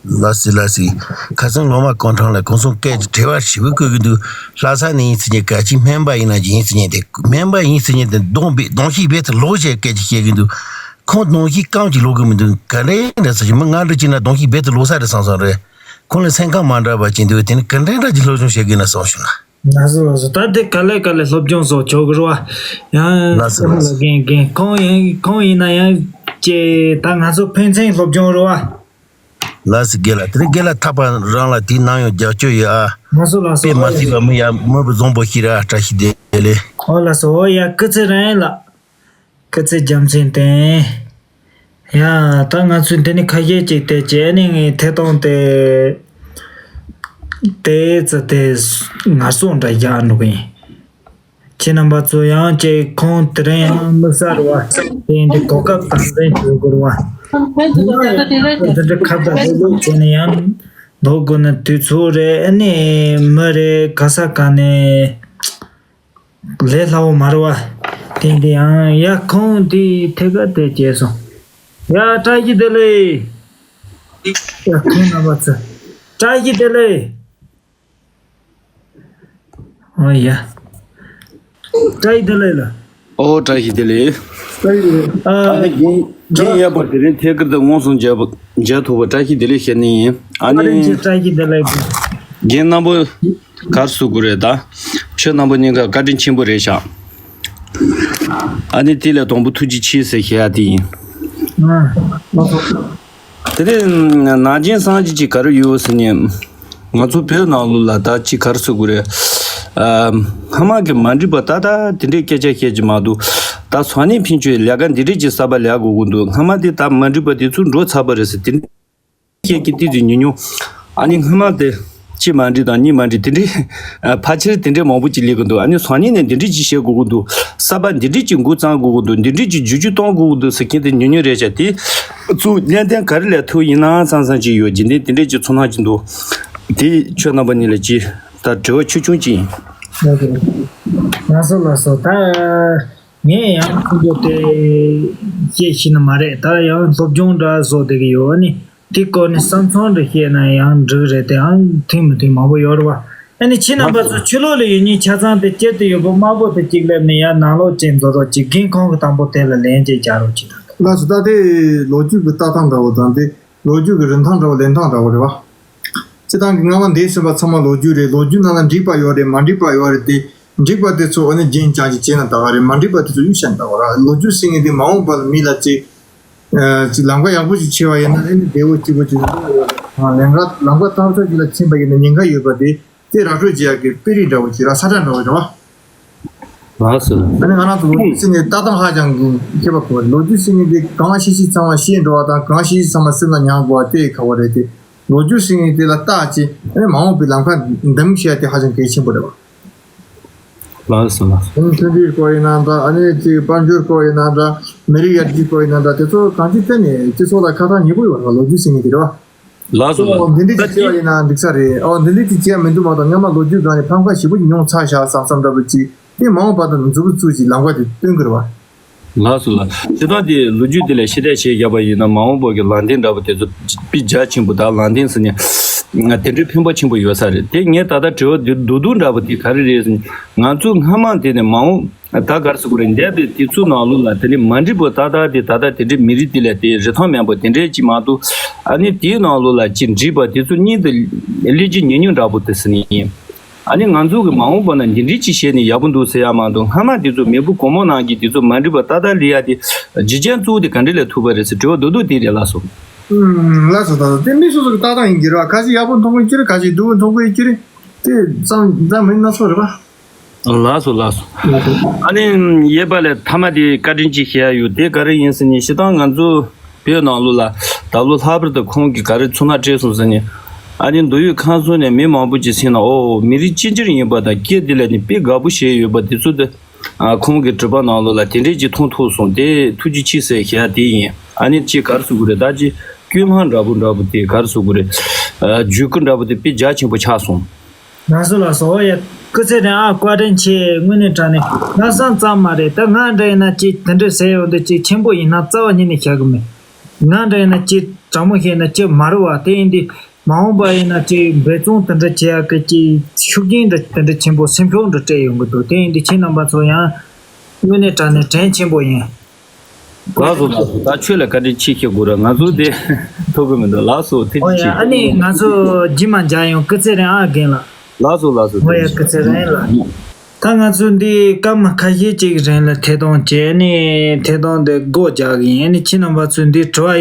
ལ་སི་ལ་སི། ཁ་སང་ལོ་མ་གོང་ཁྲང་ལ་གོང་སོང་སྐད་ཀྱི་དྲི་བ་ཞིབ་པོ་བཀོད་ཀྱི་འདུག། ལྷ་ས་ནས་ཡིན་ཟེར་མཁན་ག་ཅི་སྨན་པ་ཡིན་ན་ཅི་ཡིན་ཟེར་མཁན་དེ་སྨན་པ་ཡིན་ཟེར་མཁན་དེ་གདོང་པའི་གདོང་ཤེས་རྦད་དེ་ལོག་བྱས་སྐད་ཅིག་བཤད་ཀྱི་འདུག། ཁོང་གདོང་ཤེས་སྐམ་གྱི་ལོག་གི་མི་འདུག། ག་འདྲ་འདྲ་ཟེར་གྱི་མི་ང་འདྲ་ཅིག་ན་གདོང་ཤེས་རྦད་དེ་ལོག་ས་རེད་བསམ་བསམ་རེད། ཁོང་ལ་སེམས་ཁམས་མ་འདྲ་བ་ཅིག་འདུག། དེ་ནི་ག་འདྲ་འདྲ་ཅིག་སློབ་སྦྱོང་བྱེད་དགོས་ན་བསམ་བྱུང་ན། ལགས་སོ་ལགས་སོ། ད་དེ་ག་ལེ་ག་ལེ་སློབ་སྦྱོང་སོགས་བྱོས་གི་རེད་བ། ཡང་ལགས་སོ་ལགས་སོ། རྒན་རྒན་ཁོང་ཡིན་ཁོང་ཡིན་ན་ཡང་ཅེ་ད་ང་ཚོ་ཕན་ཚུན་སློབ་སྦྱོང་རེད་བ། ལགས་སོ་རྒན་ལགས། དེ་རིང་རྒན་ལགས་ཐར་པ་རང་ལ་དེའི་ནང་ཡང་རྒྱབ་སྐྱོར་ཡོད་ཨ། ལགས་སོ་ལགས་སོ། དཔེ་མ་སྲིད་པ་མི་ཡ་མི་བུ་བཟང་པོ་ཞིག་རེད་ཨ། བཀྲ་ཤིས་བདེ་ལེགས། ཨོ་ལགས་སོ། ཨོ་ཡ་སྐུ་ཚེ་རིང་ལགས། སྐུ་ཚེ་རྒྱལ་མཚན་བརྟན། ཡ། ད་ང་ཚོས་འདི་ནས་ཁ་ཤས་ཅིག་བལྟས་བྱས་ནས་ངས་ཐད་གཏོང་དེ་དེ་ཙི་དེ་ངར་སོང་འདྲ་རྒྱག་འགྲོ་གི་ཡིན། ཁྱེད་རྣམ་པ་ཚོ་ཡང་ཅིག་ཁོང་དེ་རིང་ཡང་དམིགས་བསལ་རེད་བ། དེ་ཡིན་དུས་གོ་སྐབས་དམ་འཛིན་བྱེད་དགོས་རེད་བ། འདི་འདྲ་ཁ་བརྡ་ལྷུག་ལྷུག་བྱས་ནས་ཡང་ལོག་དགོས་ན་དུས་ཚོད་རེད། ཨ་ནི་མི་རེད། ག་ས་ག་ནས། ལས་སླ་བོ་མ་རེད་བ། དེ་འདི་ཡང་ཡ་ཁོང་དེའི་ཐད་ཀར་དེ་བྱས་སོང་། ཡ། བཀྲ་ཤིས་བདེ་ལེགས། ཡ། ཁོང་རྣམ་པ་ཚོ། བཀྲ་ཤིས་བདེ་ལེགས། ཨོ་ཡ། བཀྲ་ཤིས་བདེ་ལེགས་ལ། ཨོ། བཀྲ་ཤིས་བདེ་ལེགས། ཨ། ཨ་ནི་རྒན་རྒན་ཡག་པོ་དེ་རིང་ཐད་ཀར་དུ་མངོན་སུམ་མཇལ་བ་མཇལ་ཐུབ་པ་བཀྲ་ཤིས་བདེ་ལེགས་ཞུ་ནི་ཡིན། ཨ་ཨ་རིང་ནི་ཅིག་བཀྲ་ཤིས་བདེ་ལེགས། རྒན་རྣམ་པ། ག་རེ་ཟེར་དགོས་རེད་ད། ཁྱོད་རྣམ་པ་གཉིས་ཀ་བཀའ་དྲིན་ཆེན་པོ་རེད་ཤག་ཨ་ནི་དེ་ལས་དང་པོ་ཐུགས་རྗེ་ཆེ་ཟེར་ཞུ་ཡ་དེ་ཡིན། ཨ། དེ་ནས་ནང་རྐྱེན་སངས་རྒྱས་ཀྱི་ག་རེ་ཡོད་ཟེར་ནས། ང་ཚོ་བོད་ནང་ལོགས་ལ་ད་ཅི་ག་རེ་ཟེར་དགོས་རེད། ཨ། སྔ་མ་གི་མ་འགྲིག་པ་ད་ལྟ་དེ་འདྲའི་སྐད་ཆ་བཤད་ཀྱི་མ་འདུག་ད་སང་ཉིན་ཕན་ཆད་ལས་ཀ་འདི་འདྲས་ཀྱི་གསར་པ་ལས་དགོས་ཀྱི་འདུག་སྔ་མ་དེ་ད་མ་འགྲིག་པ་དེ་ཚོ་འགྲོ་ཚར་བ་རེད་ཟེར། དེ་འདྲའི་སྐད་ཀྱི་ཏིག་ཙམ་ཉུང་ཉུང་། ཨ་ནི་སྔ་མ་དེ་གཅིག་མ་འགྲིག་དང་གཉིས་མ་འགྲིག་དེ་འདྲའི་ཕལ་ཆེར་དེ་འདྲའི་མང་པོ་ཅིག་སླེབས་ཀྱི་འདུག་ཨ་ནི་སང་ཉིན་ནས་འདི་འདྲས་ཅིག་བཤད་དགོས་ཀྱི་འདུག་གསར་པ་འདི་འདྲས་ཅིག་འགོ་བརྩམས་དགོས་ཀྱི་འདུག་འདི་འདྲས་ཅིག་བསྒྱུར་བཅོས་གཏོང་དགོས་ཀྱི་འདུག་ཟེར་མཁན་དེ་ཉུང་ཉུང་རེད་ཤག་དེ་ཚོ་སྣེ་ལེན་ག་རེ་ལས་ཐུབ་ཡིན་ན་བསམ་བསམ་ཅིག་ཡོད། རྒྱུན་ལྡན་དེ་འདྲས་ཅིག་ཚོར་སྣང་ཅིག་འདུག་དེ་ཁྱོད་རྣམ་པ་གཉིས་ལ་ཅིག་ད་དྲི་བ་ཆུང་ཆུང་ཅིག་ཡིན། ལགས་སོ་ལགས་སོ། ད་ངས་ཡང་ཁོང་ཚོ་དེ་བཤད་ཤེས་ནི་མ་རེད། ད་ཡང་སློབ་སྦྱོང་འདྲ་བཟོ་བསྡད་ཀྱི་ཡོད། ཨ་ནི་དེ་སྐོར་ནས་བསམ་ཚུལ་འདྲ་བཤད་ན་ཡང་འགྲིག་རེད་དེ། ཡང་མཐུན་མི་མཐུན་མང་པོ་ཡོད་རེད་བ། ཨ་ནི་ཁྱེད་རྣམ་པ་ཚོ་ཕྱི་ལོགས་ལ་ཡོད་མཁན་ཆ་ཚང་དེ་དཀྱིལ་དུ་ཡོད་པ་དམར་པོ་དེ་གཅིག་སླེབས་ནས་ཡང་ནང་ལོགས་ཅིག་འཛུལ་རོགས་གྱིས། རྒན་ཁོང་གི་དང་པོ་དེ་ལ་ལན་ཅིག་རྒྱག་རོགས་གྱིས་དང་། ལགས་སོ། ད་དེ་ལོ་རྒྱུས་ཀྱི་ལྟ་སྟངས་འདྲ་བོ་དང་དེ་ལོ་རྒྱུས་ཀྱི་རིན་ཐང་འདྲ་བོ་ལེན་སྟངས་འདྲ་བོ་རེད་བ། སྤྱིར་བཏང་གི་སྔ་མ་འདས་ཟིན་པ་ཚང་མ་ལོ་རྒྱུས་རེད། ལོ་རྒྱུས་ནང་ལ་འགྲིག་པ་ཡོད་རེད། མ་འགྲིག་པ་ཡོད་རེད་དེ། འགྲིག་པ་དེ་ཚོ་ཨ་ནི་རྒྱན་རྐྱང་ཅིག་བྱས་ན་ད་ག་རེད། མ་འགྲིག་པ་དེ་ཚོ་གཡུག་བཞག་ན་ད་ག་རེད། ལོ་རྒྱུས་ཟེར་མཁན་དེ་མ་འོངས་པ་ལ་མི་ལ་ཅིག་ཨ། ཅིག་ལམ་ཁ་ཡག་པོ་ཞིག་ཕྱེ་བ་ཡིན་ན་ཨ་ནི་བདེ་བོ་སྐྱིད་པོ་ཅིག་ཡོང་གི་ཡོད་རེད། ལམ་ཁ་ལམ་ཁ་ཐབས་ཆག་ཅིག་ལ་ཕྱིན་པ་ཡིན་ན་ཉེན་ཁ་ཡོད་པ་དེ་དེ་ར་སྤྲོད་བྱེད་ཡག་གི་དཔེ་རིས་འདྲ་བོ་ཅིག་ར་ས་ཁྲ་འདྲ་བོ་རེད་བ། ལགས་སོ། ཨ་ནི་ང་རང་ཚོ་ལོ་རྒྱུས་ཟེར་ནས་ལྟ་སྟངས་ཧ་ཅང་གི་ཁྱད་པར་གོ་བ་རེད། ལོ་རྒྱུས་ཟེར་མཁན་དེ་གང་ཤེས་ཤེས་ཚང་མ་ཤེས་འགྲོ་བ་དང་གང་ཤེས་ཤེས་ཚང་མ་སེམས་ལ་མྱངས་དགོས་པ་དེ་ཁག་པོ་རེད་དེ། ལོ་རྒྱུས་ཟེར་མཁན་དེ་ལ་བརྟག་ཅིང་ཨ་ནི་མ་འོངས་པའི་ལམ་ཁ་འདེམས་བྱེད་ཡ་དེ་ཧ་ཅང་གལ་ཆེན་པོ་རེད་བ། ལགས་སོ་ལགས་སོ། ཨ་ནི་མཐུན་སྒྲིལ་སྐོར་ཡིན་ན་འདྲ། ཨ་ནི་ཅིག་དཔལ་འབྱོར་སྐོར་ཡིན་ན་འདྲ། མི་རིགས་ཡར་རྒྱས་སྐོར་ཡིན་ན་འདྲ། དེ་ཚོ་གང་ཅིའི་ཐད་ནས་སྤྱི་ཚོགས་ལ་ཁ་ཐག་ཉེ་པོ་ཡོད་རེད་བ། ལོ་རྒྱུས་ཟེར་མཁན་དེ་རེད་བ། ལགས་སོ་ལགས་སོ། འོ་འདི་འདྲས་ཅིག་བྱས་པ་ཡིན་ན་འགྲིག་ས་རེད། འོ་འདི་འདྲས་ཅིག་བྱས་མི་འདུག་མ་གཏོགས་སྔོན་མ་ལོ་རྒྱུས་སྒང་ནས་ཕམ་ཁ་ཞེ་པོ་ཅིག་མྱོང་ཚར་བཞག་བསམ་བསམ་འདྲ་པོ་ཅིག་དེ་མ་འོངས་པ་དང་མཛུབ་གུ་བཙུགས་ཅིག་ལམ་ཁ་དེ་སྟོན་གི་རེད་བ། ལགས་སོ་ལགས། སྤྱིར་བཏང་དེ་ལོ་རྒྱུས་དེ་ལ་ཤེས་བྱ་བཞག་པ་ཡིན་ན་མ་འོངས་པ་གི་ལམ་སྟོན་འདྲ་པོ་དེ་ཚོ་དཔེ་རྒྱ་ཆེན་པོ་དང་ལམ་སྟོན་ཟེར་ནས་དེ་འདྲའི་ཕན་པ་ཆེན་པོ་ཡོད་ས་རེད། དེ་ངས་ད་ལྟ་དྲི་བ་འདི་བསྡུས་བསྡུས་འདྲ་པོ་དེ་ག་རེ་རེད་ཟེར་ན། ང་ཚོ་སྔ་མ་དེ་ནས་མ་འོངས་ད་ག་རེ་ཟེར་དགོས་རེད། འདས་པའི་དུས་ཚོད་ནང་ལོགས་ལ་དེ་ནས་མ་འགྲིག་པ་ཏག་ཏག་དེ་ད་ལྟ་དེ་འདྲའི་མི་རིགས་དེ་ལ་དེ་རིན་ཐང་མེད་པ་དེ་འདྲའི་ཅིག་མ་གཏོགས། ཨ་ནི་དེའི་ནང་ལོགས་ལ་ཅིག་འགྲིག་པ་དེ་ཚོ་སྔོན་དུ་སླེབས་རྒྱུ་ཉུང་ཉུང་འདྲ་པོ་དེ་ཟེར་ནས་ཡིན། ཨ་ནི་ང་ཚོ་གི་མ་འོངས་པ་ན་འདི་འདྲའི་ཅིག་བྱས་ནས་ཡག་པོ་འདུག་ཟེར་ཡ་མ་གཏོགས། སྔ་མ་དེ་ཚོ་མེས་པོ་གོང་མ་ནང་གི་དེ་ཚོ་མ་འགྲིག་པ་ཏག་ཏག་སླེབས་ཡ་དེ་རྒྱུ་རྐྱེན་གཙོ་བོ་དེ་ག་འདྲ་ལས་ཐུག་པ་རེད་ཟེར་དྲི་བ་རྡོག་རྡོག་དེ་རེད། ལགས་སོ། ཨུམ། ལགས་སོ། ད་དེ་མི་སོ་སོ་གི་ལྟ་སྟངས་ཡིན་གྱི་རེད་བ། ཁ་ཤས་ཡག་པོ་མཐོང་གི་ཡོད་ཀྱི་རེད། ཁ་ཤས་སྡུག་པོ་མཐོང་གི་ཡོད་ཀྱི་རེད། དེ་ཙམ་འདྲ་མིན་སྣ་ཚོགས་རེད་བ། ལགས་སོ་ལགས་སོ། ཨ་ནི་ཡོད་པ་ལས་མཐའ་མ་དེ་བཀའ་དྲིན་ཅིག་ཞུ་ཡ་ཡོད། དེ་ག་རེ་ཡིན་ཟེར་ནས་སྤྱིར་བཏང་ང་ཚོ་བོད་ནང་ལོགས་ལ་ད་ལོ་ལྷག་པར་དུ་ཁོང་གིས་ག་རེ་ཚོར་སྣང་སྤྲད་སོང་ཟེར་ནས། ཨ་ནི་མདོ་དབུས་ཁམས་གསུམ་ནས་མི་མང་པོ་ཅིག་ཕྱིན་ན། ཨོ་མི་རིགས་གཅིག་གྱུར་ཡིན་པ་དང་སྐད་དེ་ལ་ནི་དཔེ་དགའ་པོ་བྱས་ཡོད་པ་དེ་ཚོ་དེ། ཨ་ཁོང་གི་དྲི་བ་ནང་ལོགས་ལ་དེ་འདྲས་ཅིག་མཐོང་ཐུབ་སོང་། དེ་ཐུགས་རྗེ་ཆེ་ཟེར་ཞུ་ཡ་དེ་ཡིན། ཨ་ནི་ཅིག་ག་རེ་ཟེར་དགོས་རེད། ད་ཅིག་སྐུལ་མ་འདྲ་པོ་འདྲ་པོ་དེ་ག་རེ་ཟེར་དགོས་རེད། ཨ་བརྒྱུད་སྐུལ་འདྲ་པོ་དེ་དཔེ་རྒྱ་ཆེན་པོ་ཆགས་སོང་། ལགས་སོ་ལགས་སོ། ཨོ་ཡ། སྐུ་ཚེ་རིང་ཨ། བཀའ་དྲིན་ཆེ། དངོས་གནས་དྲང་གནས་ལྷག་བསམ་ཙམ་མ་རེད། ད་ང་འདྲ་ཡིན་ན་ཅིག་དེ་འདྲ་ཟེར་ཡོང་དུས་ཅིག་ཆེན་པོ་ཡིན་ན་རྩ་བ་ཉིད་ནས་བཞག་གི་མེད། ང་འདྲ་ཡིན་ན་ཅིག་དྲང་མོ་བཤད་ན་ཅིག་མ་རུ་བ་དེ་ཡིན་དུས། མ་འོངས་པ་ཡིན་ན་ཅིག་འབད་བརྩོན་དེ་འདྲ་བྱེད་ཡག་གི་ཅིག་ཤུགས་རྐྱེན་འདྲ་དེ་འདྲ་ཆེན་པོ་སེམས་ཤུགས་འདྲ་སྤྲད་ཡོང་གི་འདུག་དེ་ཡིན་དུས་ཁྱེད་རྣམ་པ་ཚོ་ཡང་དངོས་གནས་དྲང་གནས་དྲིན་ཆེན་པོ་ཡིན། ལགས་སོ་ལགས་སོ། ད་ཁྱོད་ལ་བཀའ་དྲིན་ཆེ་ཞུ་དགོས་ར། ང་ཚོ་དེ་ཐུབ་ཀྱི་མི་འདུག་ལགས་སོ། ཐུགས་རྗེ་ཆེ། ཨོ་ཡ། ཨ་ནི་ང་ཚོ་རྗེས་མ་མཇལ་ཡོང་། སྐུ་ཚེ་རིང་ཨ་རྒན་ལགས། ལགས་སོ་ལགས་སོ། ཨོ་ཡ། ཐུགས་རྗེ་ཆེ། སྐུ་ཚེ་རིང་ལགས། ད་ང་ཚོ་འདི་སྐར་མ་ཁ་ཤས་ཅིག་རིང་ལ་ཐད་གཏོང་བྱས་ནས་ཐད་གཏོང་འདི་སྒོ་རྒྱག་གི་ཡིན། ཨ་ནི་ཁྱེད་རྣམ་པ་ཚོས་འདི་དྲི་བ་